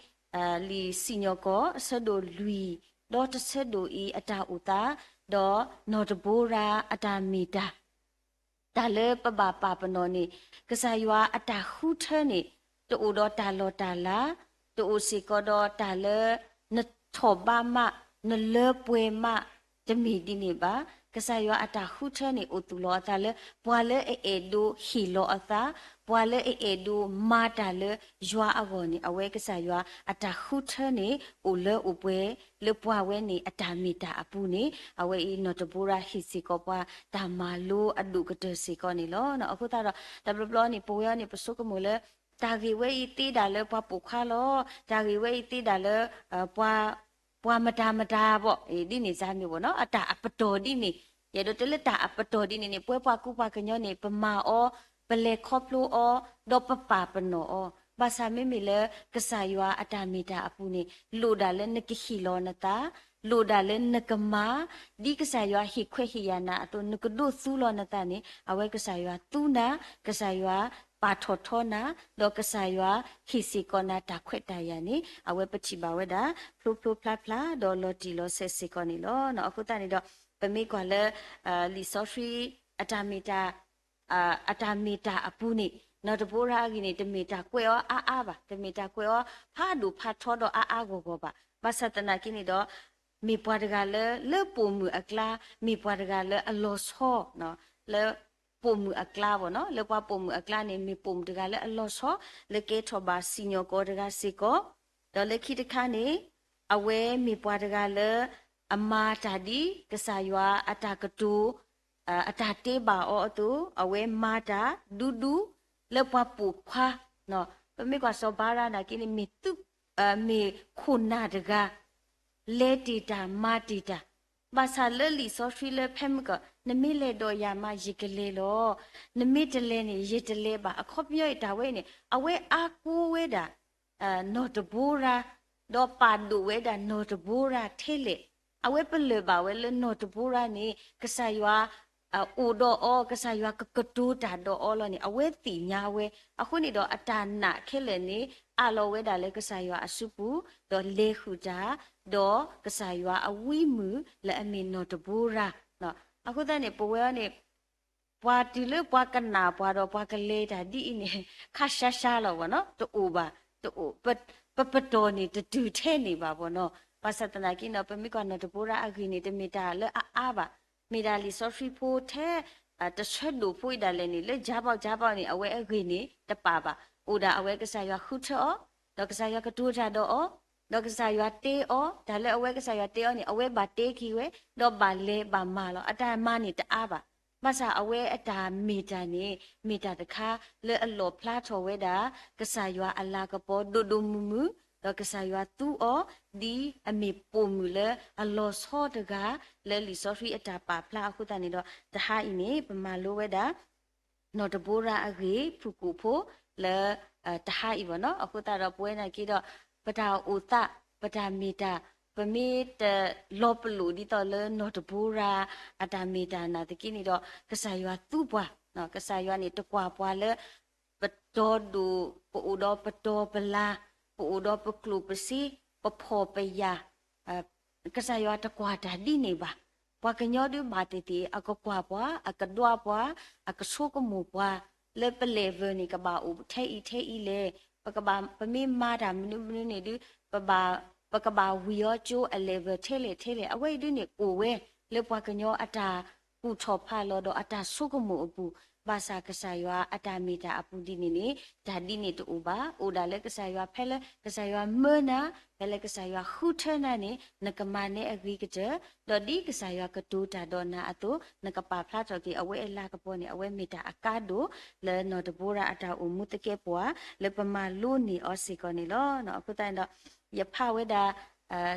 ဆှံ လံာ်စံၣ်ညီၣ်ကွီၢ် အဆၢဒိၣ်လွံၢ် ဒီးတဆၢဒိၣ်အံၤအတၢ်အိၣ်သး, ဒီးနီၢ်တဘိရၤအတၢ်မ့ၢ်တၢ် တၢ်လၢပဘၣ်ပာ်ပနီၣ်န့ၣ် ကစၢ်ယွၤအတၢ်ဃုထၢန့ၣ် တအိၣ်ဒီးတၢ်လီၢ်တၢ်လၤ, တအိၣ်စ့ၢ်ကီးဒီးတၢ်လၢ နထီၣ်ဘးမး, နလၢပှဲၤမး, တမ့ၢ်ဒ်န့ၣ်ဘၣ်. ကစၢ်ယွၤအတၢ်ဃုထၢန့ၣ် အိၣ်သူၣ်လီၤအသးလၢ ပှၤလၢအအဲၣ်ဒိးဟ့ၣ်လီၤအသး, ပှၤလၢအအဲၣ်ဒိးမၤတၢ်လၢယွၤအဂီၢ်န့ၣ် အဝဲကစၢ်ယွၤအတၢ်ဃုထၢန့ၣ် အိၣ်လၢအိၣ်ပှဲၤလၢပှၤဝဲန့ၣ် အတၢ်မ့ၢ်တၢ်အပူၤန့ၣ် အဝဲအံၤနီၢ်တဘိရၤဟ့ၣ်စ့ၢ်ကီးပှၤ တၢ်မၤလိအဒိၣ်ကတၢၢ်စ့ၢ်ကီးန့ၣ်လီၤ. အဃိသတးဒီး တၢ်ဘျီဘျီန့ၣ် ပဝဲအံၤန့ၣ် ပဆိကမိၣ်လၢ တၢ်ဂ့ၢ်ဝဲအံၤသ့ဒၣ်လၢပှၤပိာ်ခွါလီၤ, တၢ်ဂ့ၢ်ဝဲအံၤသ့ဒၣ်လၢ ပှၤ ပှၤမတၤမတၤဘၣ်, ဒ်န့ၣ်စ့ၢ်မ့ၢ်ဘၣ်နီၤ, အတၢ်အပတီၢ်ဒ်န့ၣ်, ယအဲၣ်ဒိးတဲလၢတၢ်အပတီၢ်ဒ်န့ၣ်န့ၣ် ပဝဲပှၤကူပှၤကညီန့ၣ် ပမၤအီၤ, ပလဲၤခီဖျိအီၤ, ဒီးပပာ်ပနီၣ်အီၤ, ဘၣ်ဆၣ်မ့မ့ၢ်လၢကစၢ်ယွၤအတၢ်မ့ၢ်တၢ်အပူၤန့ၣ် လိၣ်ဒၣ်လၢနကဟ့ၣ်လီၤနသး, လိၣ်ဒၣ်လၢနကမၤ, ဒ်ကစၢ်ယွၤဟ့ၣ်ခွဲးဟ့ၣ်ယာ်နၤအသိး နကဒိးသူလီၤနသးန့ၣ် အဝဲကစၢ်ယွၤသူနၤ, ကစၢ်ယွၤပာ်ထီၣ်ထီနၤ, ဒီးကစၢ်ယွၤဟ့ၣ်စ့ၢ်ကီးနၤတၢ်ခွဲးတၢ်ယာ်န့ၣ် အဝဲပထံၣ်ဘၣ်ဝဲဒၣ် ဖျိဖျိဖျါဖျါ ဒီးလီၤတံၢ်လီၤဆဲးစ့ၢ်ကီးန့ၣ်လီၤ. အဃိသတးန့ၣ်ဒီး ပမ့ၢ်ကွၢ်လၢ လံာ်စီဆှံ အတၢ်မ့ၢ်တၢ် အတၢ်မ့ၢ်တၢ်အပူၤန့ၣ် နီၢ်တဘိရၤအဂ့ၢ်န့ၣ် တမ့ၢ်တၢ်ကွဲးအီၤအါအါဘၣ်, တမ့ၢ်တၢ်ကွဲးအီၤဖးဒိၣ်ဖးထီဒီးအါအါဂီၢ်ဂီၢ်ဘၣ်. ဘၣ်ဆၣ်သနာ်က့န့ၣ်ဒီး မ့ၢ်ပှၤတဂၤလၢ လၢပိာ်မုၣ်အကျါ, မ့ၢ်ပှၤတဂၤလၢအလီၤဆီ လၢပိာ်မုၣ်အကျါဘၣ်နီၤ, လၢပှၤပိာ်မုၣ်အကျါန့ၣ် မ့ၢ်ပိာ်မုၣ်တဂၤလၢအလီၤဆီ လၢကဲထီၣ်ဘၣ်စံၣ်ညီၣ်ကွီၢ်တဂၤစ့ၢ်ကီး, ဒီးလၢခံတခါန့ၣ် အဝဲမ့ၢ်ပှၤတဂၤလၢ အမၤတၢ်ဒ်ကစၢ်ယွၤအတၢ်ကတိၤ အတၢ်တ့ဘၣ်အီၤအသိး အဝဲမၤတၢ်ဒူဒူ လၢပှၤပိာ်ခွါ, ပမ့ၢ်ကွၢ်စီၤဘၤရးနာ်က့န့ၣ် မ့ၢ်သုး မ့ၢ်ခိၣ်နၢ်တဂၤ လဲၤတ့ၢ်တၢ်မၤတ့ၢ်တၢ်, ဘၣ်ဆၣ်လၢလံာ်စီဆှံလၢဖဲမုၢ်ကီၢ် နမ့ၢ်လဲၤဒီးယၤမး ယကလဲၤလီၤ, နမ့ၢ်တလဲၤန့ၣ် ယတလဲၤဘၣ်. အခီပညီအံၤတၢ်ဝဲအံၤန့ၣ် အဝဲအါကိးဝဲဒၣ် နီၢ်တဘိရၤ, ဒီးပာ်ဒိၣ်ဝဲဒၣ်နီၢ်တဘိရၤထဲလဲၣ်. အဝဲပလၢၢ်ဘၣ်ဝဲလၢနီၢ်တဘိရၤန့ၣ် ကစၢ်ယွၤ အိၣ်ဒီးအီၤ, ကစၢ်ယွၤကကတိၤတၢ်ဒီးအီၤလီၤန့ၣ် အဝဲသ့ၣ်ညါဝဲ. အဃိန့ၣ်ဒီးအတၢ်နာ်ခဲလၢာ်န့ၣ် အးလီၤဝဲဒၣ်လၢကစၢ်ယွၤအစုပူၤ, ဒီးလဲၤဃုာ်တၢ်, ဒီးကစၢ်ယွၤအဝံမုၣ်လၢအမ့ၢ်နီၢ်တဘိရၤ. အဃိသတးန့ၣ် ပဝဲအံၤန့ၣ် ပှၤတုၤလၢပှၤကနာ်ပှၤဒီးပှၤကလဲၤတၢ်ဒ်အံၤန့ၣ် ခါဆါဆါလီၤဘၣ်နီၤ, တအိၣ်ဘၣ်, တအိၣ်, ပ, ပပတီၢ်န့ၣ် တတုၤထဲန့ၣ်ဘၣ်ဘၣ်နီၤ. ဘၣ်ဆၣ်သနာ်က့နီၤ ပမ့ၢ်ကွၢ်နီၢ်တဘိရၤအဂ့ၢ်န့ၣ် တမ့ၢ်တၢ်လၢအအါဘၣ်, မ့ၢ်ဒၣ်လံာ်စီဆှံဖိထဲ တဆၢဒိၣ်ဖိအံၤဒၣ်လဲာ်န့ၣ် လၢ ဂျါဘီၣ် ဂျါဘီၣ် န့ၣ် အဝဲအဂ့ၢ်န့ၣ်တပာ်ဘၣ်. အိၣ်ဒၣ်အဝဲကစၢ်ယွၤဃုထၢအီၤ, ဒီးကစၢ်ယွၤကတိၤတၢ်ဒီးအီၤ, ဒီးကစၢ်ယွၤတဲအီၤ, တၢ်လၢအဝဲကစၢ်ယွၤတဲအီၤန့ၣ် အဝဲဘၣ်တဲက့ၤဝဲ, ဒီးဘၣ်လဲၤဘၣ်မၤလီၤ. အတၢ်မၤန့ၣ်တအါဘၣ်. ဘၣ်ဆၣ်အဝဲအတၢ်မ့ၢ်တၢ်န့ၣ် မ့ၢ်တၢ်တခါလၢအလီၣ်ဖျါထီၣ်ဝဲဒၣ် ကစၢ်ယွၤအလၤကပီၤဒိၣ်ဒိၣ်မုၢ်မုၢ်, ဒီးကစၢ်ယွၤသူအီၤ ဒ်အမ့ၢ်ပိာ်မုၣ်လၢအလီၤဆီတဂၤ လၢလံာ်စီဆှံအတၢ်ပာ်ဖျါအဃိသတးန့ၣ်ဒီး တဟါအံၤန့ၣ် ပမၤလိဝဲဒၣ် နီၢ်တဘိရၤအဂ့ၢ် ဖုၣ်ကိာ်ဖိလၢ တဟါအံၤဘၣ်နီၤ. အဃိသတးဒီး ပဝဲနာ်က့ဒီး ပတၢ်အိၣ်သး ပတၢ်မ့ၢ်တၢ် ပမ့ၢ်တလီၤပလိာ်ဒ်သိးလၢနီၢ်တဘိရၤ အတၢ်မ့ၢ်တၢ်နာ်သက့န့ၣ်ဒီး ကစၢ်ယွၤသူပှၤ, ကစၢ်ယွၤန့ၣ် တကွၢ်ပှၤလၢ ပတီၤဒိၣ် ပအိၣ်ဒီးပတီၤပလၤ ပအိၣ်ဒီးပကျိၣ်ပစ့ ပဖှီၣ်ပယာ် ကစၢ်ယွၤတကွၢ်တၢ်ဒ်န့ၣ်ဘၣ်. ပှၤကညီဒုးဘၣ်သ့ၣ်သ့ၣ် အကကွၢ်ပှၤ အကဒွးပှၤ အကဆိကမိၣ်ပှၤ လၢပ level န့ၣ် ကဘၣ်အိၣ်ထဲအံၤထဲအံၤလဲၣ်, ပကဘၣ် ပမ့ၢ်မၤတၢ်မနုၤမနုၤန့ၣ်ဒုး ပဘၣ် ပကဘၣ်ဝံၤအီၤကၠိအ level ထဲလဲၣ်ထဲလဲၣ်. အဝဲအံၤဒုးန့ၣ် အိၣ်ဝဲလၢပှၤကညီအတၢ်ကူၣ်ထီၣ်ဖးလီၤဒီးအတၢ်ဆိကမိၣ်အပူၤ, ဘၣ်ဆၣ်ကစၢ်ယွၤအတၢ်မ့ၢ်တၢ်အပူၤဒ်န့ၣ်န့ၣ် တၢ်ဒ်န့ၣ်တအိၣ်ဘၣ်. အိၣ်ဒၣ်လၢကစၢ်ယွၤ ဖဲလၢကစၢ်ယွၤမၢနၤ ဖဲလၢကစၢ်ယွၤဃုထၢနၤန့ၣ် နကမၤနဲအဂ့ၤကတၢၢ်, ဒီးဒ်ကစၢ်ယွၤကတိၤတၢ်ဒီးနၤအသိး နကပာ်ဖျါထီၣ်က့ၤ အဝဲအလၤကပီၤန့ၣ် အဝဲမ့ၢ်တၢ်အကါဒိၣ်လၢနီၢ်တဘိရၤအတၢ်အိၣ်မူသကဲပှၤ လၢပမၤလိန့ၢ်အီၤစ့ၢ်ကီးန့ၣ်လီၤ. အဃိသတးန့ၣ်ဒီး ယဖးဝဲဒၣ်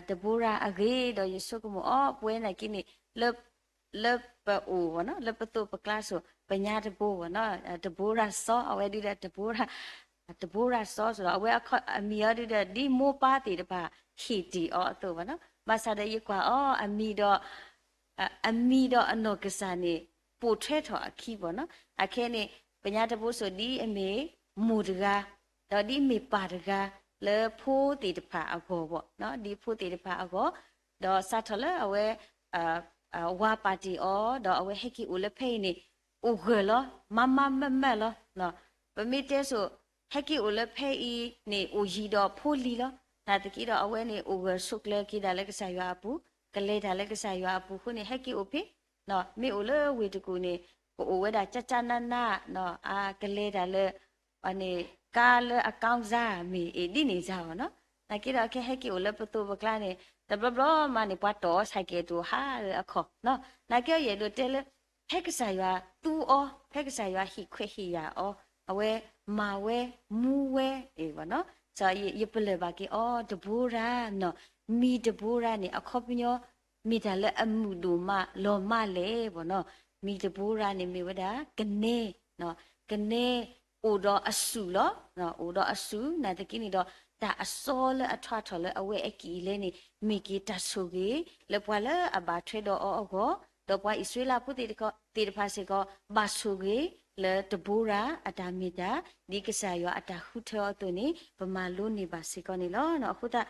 တဘိရၤအဂ့ၢ်ဒီးယဆိကမိၣ်အီၤ ပဝဲနာ်က့န့ၣ် လၢ လၢပအိၣ်ဘၣ်နီၤ လၢပသိးပကျါစိၤ ပညါတဘိဘၣ်နီၤ တဘိရၤစီ အဝဲဒုးဒီး တဘိရၤစီ ဆိုတော့ အဝဲအမံၤအီၤဒုးဒီး ဒ်မိၢ်ပၢ်သ့ၣ်တဖၣ်ဟ့ၣ်တ့ၢ်အီၤအသိးဘၣ်နီၤ ဘၣ်ဆၣ်ဒီးယကွၢ်အီၤ အမံၤဒီး အမံၤဒီးအနီၢ်ကစၢ်န့ၣ် ပိာ်ထွဲထီၣ်အခံဘၣ်နီၤ အခဲန့ၣ် ပညါတဘိစိၤ ဒ်အမ့ၢ်မိၢ်တဂၤ ဒီးဒ်အမ့ၢ်ပၢ်တဂၤ လၢဖိသ့ၣ်တဖၣ်အဂီၢ်ဘၣ်နီၤ ဒ်ဖိသ့ၣ်တဖၣ်အဂီၢ် ဒီးစးထီၣ်လၢအဝဲ ဝၤပာ်တ့ၢ်အီၤ ဒီးအဝဲဟဲက့ၤအိၣ်လၢဖဲအံၤန့ၣ် အိၣ်ဂၢၢ်လီၤ မၤမၤမၢမၢလီၤ. ပမ့ၢ်တဲစိၤ ဟဲက့ၤအိၣ်လၢဖဲအံၤန့ၣ် အိၣ်ယံၤဒီးဖိလံၤလီၤ. နာ်သက့ဒီးအဝဲန့ၣ် အိၣ်ဂၢၢ်ဆိးကျၢၤက့ၤဒၣ်လၢကစၢ်ယွၤအပူၤ, ကလဲၤတၢ်လၢကစၢ်ယွၤအပူၤအဃိန့ၣ် ဟဲက့ၤအိၣ်ဖဲ မ့ၢ်အိၣ်လၢဝ့ၢ်တကူၣ်န့ၣ် ကအိၣ်ဝဲဒၣ်ကၠၢ်ကၠၢ်နးနး, အကလဲၤတၢ်လၢ န့ၣ် ကါလၢအကီၢ်စၢ်မ့ၢ်အ့ၣ်ဒ်န့ၣ်စၢ်အီၤနီၤ. နာ်က့ဒီးခဲဟဲက့ၤအိၣ်လၢပသိးပကျါန့ၣ် တဘျီဘျီမးန့ၣ် ပှၤတီၢ်အီၤဆဲးကဲးတအိၣ်ဟးလၢအခီၣ်နီၤ. နာ်က့အီၤယအဲၣ်ဒိးတဲလၢ ဖဲကစၢ်ယွၤသူအီၤ, ဖဲကစၢ်ယွၤဟ့ၣ်ခွဲးဟ့ၣ်ယာ်အီၤ, အဝဲမၤဝဲမူဝဲအံၤဘၣ်နီၤ. ယပလၢၢ်ဘၣ်က့ၤအီၤ ဒဘိရၤနီၤ, မံၤဒဘိရၤန့ၣ် အခီပညီ မ့ၢ်တၢ်လၢအမုာ်ဒိၣ်မးလီၤမးလဲၣ်ဘၣ်နီၤ. မံၤဒဘိရၤန့ၣ်မ့ၢ်ဝဲဒၣ် ကနဲ, ကနဲအိၣ်ဒီးအစူၢ်လီၤ. အိၣ်ဒီးအစူၢ် နာ်သက့န့ၣ်ဒီး တၢ်အစီလၢအထွါထီၣ်လၢအဝဲအကံၢ်အလဲန့ၣ် မ့ၢ်က့ၤတၢ်ဆိၣ်ဂ့ၤ လၢပှၤလၢအဘၣ်ထွဲဒီးအီၤအဂီၢ်, ဒီးပှၤအံၣ်စရ့လးဖိသ့ၣ်တဖၣ်စ့ၢ်ကီး ဘၣ်ဆိၣ်ဂ့ၤ လၢဒဘိရၤအတၢ်မ့ၢ်တၢ် ဒ်ကစၢ်ယွၤအတၢ်ဃုထၢအီၤအသိးန့ၣ် ပမၤလိန့ၢ်ဘၣ်စ့ၢ်ကီးန့ၣ်လီၤ. အဃိသတး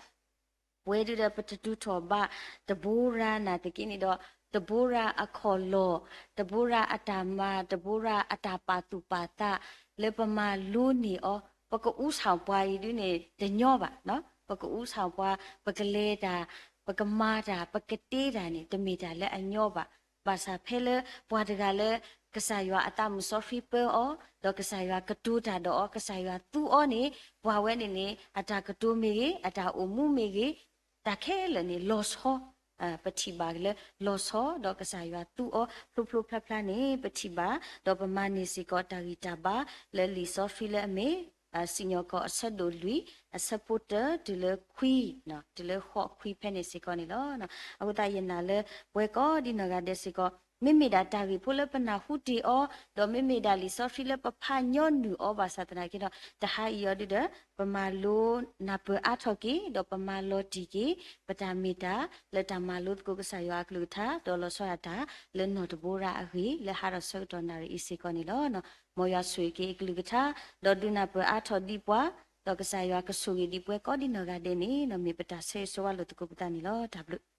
ပဝဲဒုဒီးပတတုၤထီၣ်ဘၣ် ဒဘိရၤနာ်သက့န့ၣ်ဒီး ဒဘိရၤအခီၣ်လီၢ်, ဒဘိရၤအတၢ်မၤ, ဒဘိရၤအတၢ်ပာ်သူၣ်ပာ်သး လၢပမၤလိန့ၢ်အီၤ, ပကအူဆၣ်ပှၤအံၤဒုန့ၣ် တညီဘၣ်နီၤ. ပကအူဆၣ်ပှၤ, ပကလဲၤတၢ်, ပကမၤတၢ်, ပကတ့တၢ်န့ၣ် တမ့ၢ်တၢ်လၢအညီဘၣ်. ဘၣ်ဆၣ်ဖဲလၢပှၤတဂၤလၢ ကစၢ်ယွၤအသးမုၢ်စီဆှံပၢအီၤ, ဒီးကစၢ်ယွၤကတိၤတၢ်ဒီးအီၤ, ကစၢ်ယွၤသူအီၤန့ၣ် ပှၤဝဲန့ၣ်န့ၣ် အတၢ်ကတိၤမ့ၢ်ဂ့ၤ, အတၢ်အိၣ်မူမ့ၢ်ဂ့ၤ, တၢ်ခဲလၢာ်န့ၣ် လီၤဆီ, ပထံၣ်ဘၣ်လၢ လီၤဆီဒီးကစၢ်ယွၤသူအီၤ ဖျိဖျိဖျါဖျါန့ၣ် ပထံၣ်ဘၣ်, ဒီးပမၤန့ၢ်စ့ၢ်ကီးတၢ်ဂံၢ်တၢ်ဘါလၢလံာ်စီဆှံလၢအမ့ၢ် စံၣ်ညီၣ်ကွီၢ်အဆၢဒိၣ်လွံၢ် အဆၢဖိတၢတုၤလၢခွံ, တုၤလၢဃိးခွံဖဲန့ၣ်စ့ၢ်ကီးန့ၣ်လီၤ. အဃိသတးယနာ်လၢ ပဝဲကိးဒံနီၢ်ဂၤဒဲးစ့ၢ်ကီး မ့မ့ၢ်ဒၣ်တၢ်ဂ့ၢ်ဖိလၢပနၢ်ဟူတ့ၢ်အီၤ, ဒီးမ့မ့ၢ်ဒၣ်လံာ်စီဆှံလၢပဖးညီနုၢ်အီၤဘၣ်ဆၣ်သနာ်က့ဒီး တဟါအံၤအီၤဒုဒီး ပမၤလိနၢ်ပၢၢ်အါထီၣ်က့ၤ ဒီးပမၤလီၤတံၢ်က့ၤ ပတၢ်မ့ၢ်တၢ်လၢတၢ်မၤလိသကိးကစၢ်ယွၤအကလုၢ်ကထါ ဒီးလီၤဆီဒၣ်တၢ်လၢနီၢ်တဘိရၤအဂ့ၢ် လၢဟးထီၣ်ဆၢကတီၢ်နၣ်ရံၣ်အံၤစ့ၢ်ကီးန့ၣ်လီၤ. မ်ယွၤဆိၣ်ဂ့ၤက့ၤအကလုၢ်ကထါ ဒီးဒုးနၢ်ပၢၢ်အါထီၣ်ဒံးပှၤ, ဒီးကစၢ်ယွၤကဆိၣ်ဂ့ၤဒံးပဝဲကိးဒံနီၢ်ဂၤဒဲးန့ၣ် မ့ၢ်ပတၢ်ဆၢဂ့ၤဆၢဝါလိာ်သကိးပသးန့ၣ်လီၤ. တၢ်ဘျုး